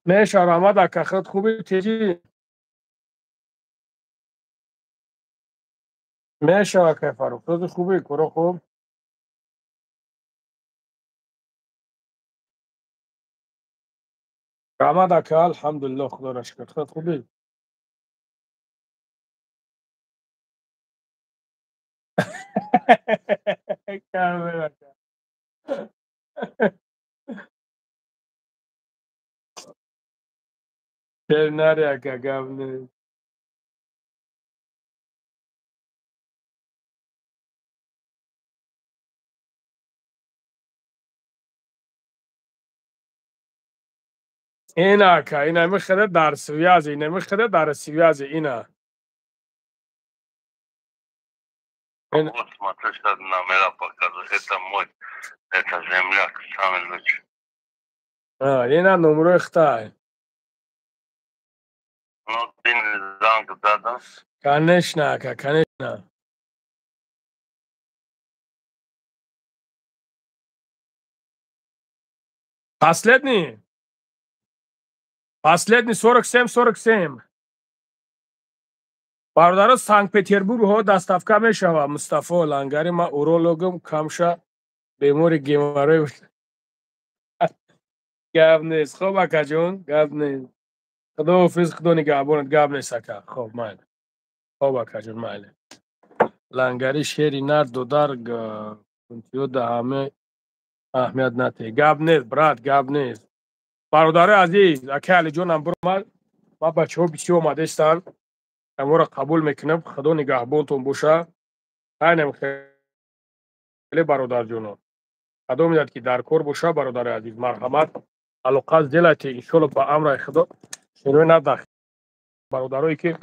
Меша, раҳмат, ака, худ хуби, теҷи? Меша, акай Фарух, худ хуби, коро хуб? Раҳмат, ака, алҳамдулиллоҳ, худоро шукр. Худ хуби? Ака. Нари, ака, гап нест. Ина, ака, ина михада дар связи, ина михада дар связи, ина. Вот смотри, сейчас номера покажу. Это мой, это земляк, самый лучший. А, ина номерои хтай. Ну, ты занг да? Конечно, ака, конечно. Последний? Последний 47-47. Бародаро, Санкт-Петербург ҳо доставка мешава. Мустафо Лангари, ма урологам, камша бемори геморрой. Гап нест. Хоб, акаҷон, гап нест. Худоҳофиз, худо нигаҳбонат, гап нест, ака. Хоб, майли. Хоб, акаҷон, майли. Лангари шери нар додар кунтиёда ҳама аҳамият нате. Гап нест, брат, гап нест. Бародари азиз, ака Алиҷонам биромад, ма бачаҳо бисёр омадастанд. Ҳаморо қабул мекунам, худо нигаҳбонтон боша. Айнам хеле, бародарҷоно. Худо медиҳад ки дар кор боша, бародари азиз, марҳамат, алоқа сделайте, иншолло ба амраи худо шерои надах. Бародарое ки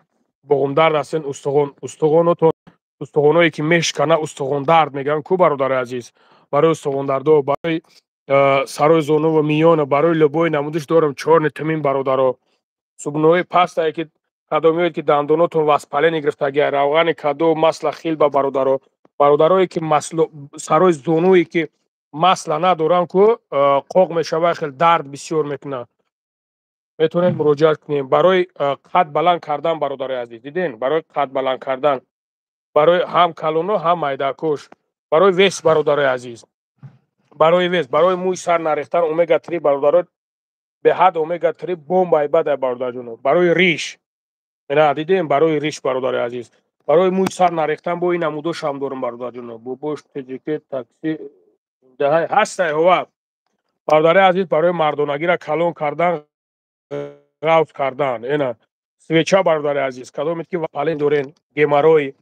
боғумдард ҳастен, устухон, устухонотон, устухоное ки мешкана, устухондард мегӯянд ку, бародари азиз, барои устухондардо, барои сарои зону ва миёна, барои любой намудиш дорам чорни тимин, бародаро. Зубной пастае ки кадомиёед ки дандонотон воспаление гирифтагия, равғани каду, масла хилба, бародаро. Бародарое ки сарои зонуе ки масла надорам ку, қоқ мешава, хел дард бисёр мекунад. Метавонед муроҷиат кунем. Барои қад баланд кардан, бародарои азиз, диден? Барои қад баланд кардан, барои ҳам калоно, ҳам майдакош, барои вес, бародарои азиз, барои вес, барои мӯи сар нарехтан омега 3, бародаро, беҳад омега 3 бомбаи бадай, бародарҷоно. Барои риш, ина дидем, барои риш, бародари азиз. Барои мӯи сар нарехтан бо ин намудошам дорам, бародарҷоно. Бобош ТҶК такси ҳастай ҳова. Бародари азиз, барои мардонагиро калон кардан, ғавз кардан. Ена свеча, бародари азиз, кадомед ки вапален дорен, геморрой.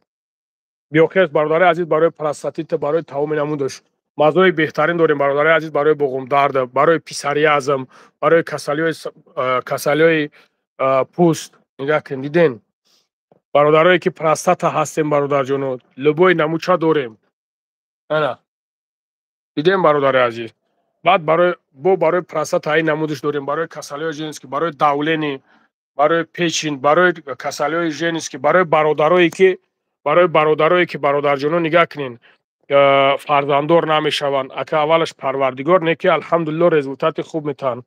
Биохез, бародари азиз, барои простатита, барои тамоми намудош. Мазои беҳтарин дорем, бародари азиз, барои буғумдард, барои псориазм, барои касалиҳои пӯст. Нигаҳ кунед, диден? Бародарое ки простата ҳастем, бародарҷоно, любой намуча дорем. Ана. Дидем, бародари азиз? Баъд барои бо барои простата ин намудиш дорем, барои касалиҳои женский, барои давление, барои печень, барои касалиҳои женский, барои бародарое ки, бародарҷоно, нигаҳ кунед, фарзанддор намешаванд. Ака, аввалаш парвардигор не ки, алҳамдулилло, результати хуб метаҳанд.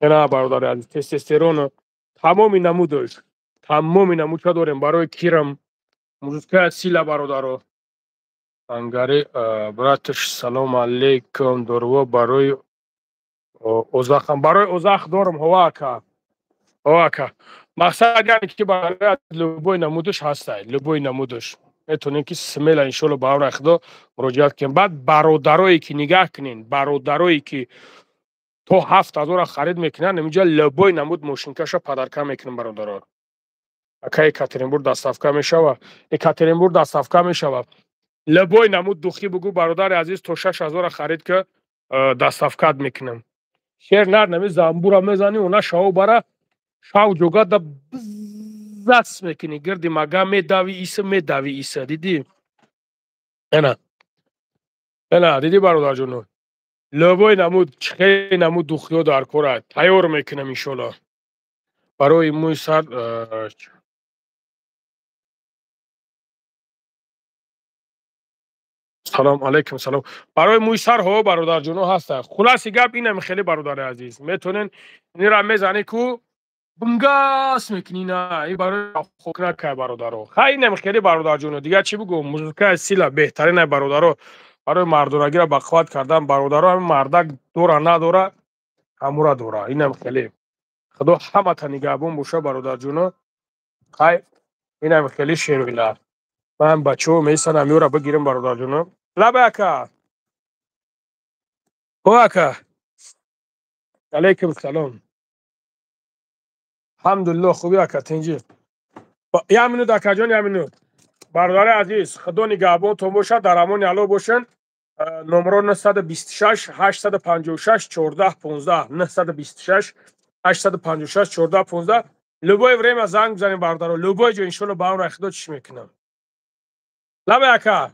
Ена, бародари азиз, тестостерон, тамоми намудош, тамоми намудча дорем. Барои кирам мужская сила, бародаро. Ангари братиш, салом алейкум. Дорво барои озахам, барои озах дорам. Ҳова ака, ҳова ака. Мақсад яъне ки барои любой намудаш ҳастай, любой намудаш метавонем ки смело, иншолло, ба амри Худо муроҷиат кунем. Баъд бародарое ки, нигаҳ кунен, бародарое ки то 7000-а харид мекунанд, инҷа любой намуд мошинкаша подарка мекунем, бародаро. Ака, Екатеринбург доставка мешава? Екатеринбург доставка мешава. Любой намуд духи бугӯ, бародари азиз, то 6000-а харид ка, доставкат мекунам. Шер нар нами замбура мезанӣ, она шав бара шав ҷогада бзас мекунӣ, гирди мага медави, иса медави, иса дидӣ? Ена, ена, дидӣ, бародарҷоно? Любой намуд, чихели намуд духиё дар кора тайёр мекунам, иншолло. Барои мӯи сар. Салом алейкум, салом. Барои мӯи сар ҳо, бародарҷоно, ҳаста. Хулоси гап инам хеле, бародари азиз, метонен инра мезанӣ ку бунгас мекунӣ, на ин барои хокнакай, бародаро. Хай, инам хеле, бародарҷоно, дигар чӣ бугӯм? Мужская сила беҳтаринай, бародаро, барои мардонагиро бақувват кардан, бародаро. Ҳамин мардак дора надора, ҳамура дора. Инам хеле, Худо ҳамата нигаҳбон боша, бародарҷоно. Хай, инам хеле, шероила. Ман бачаҳо месанам, ёра бигирем, бародарҷоно. Лаба ака, о ака, алейкум салом. Алҳамдулилло, хуби ака, тинҷи? Як минут, акаҷон, як минут. Бародари азиз, Худо нигаҳбонтон бошад, дар амони Алло бошанд. Номро 926 856 14 15, 926 856 14 15. Любое время занг бизанем, бародаро, любой ҷо, иншолло, ба амри Худо чиш мекунам. Лаба ака.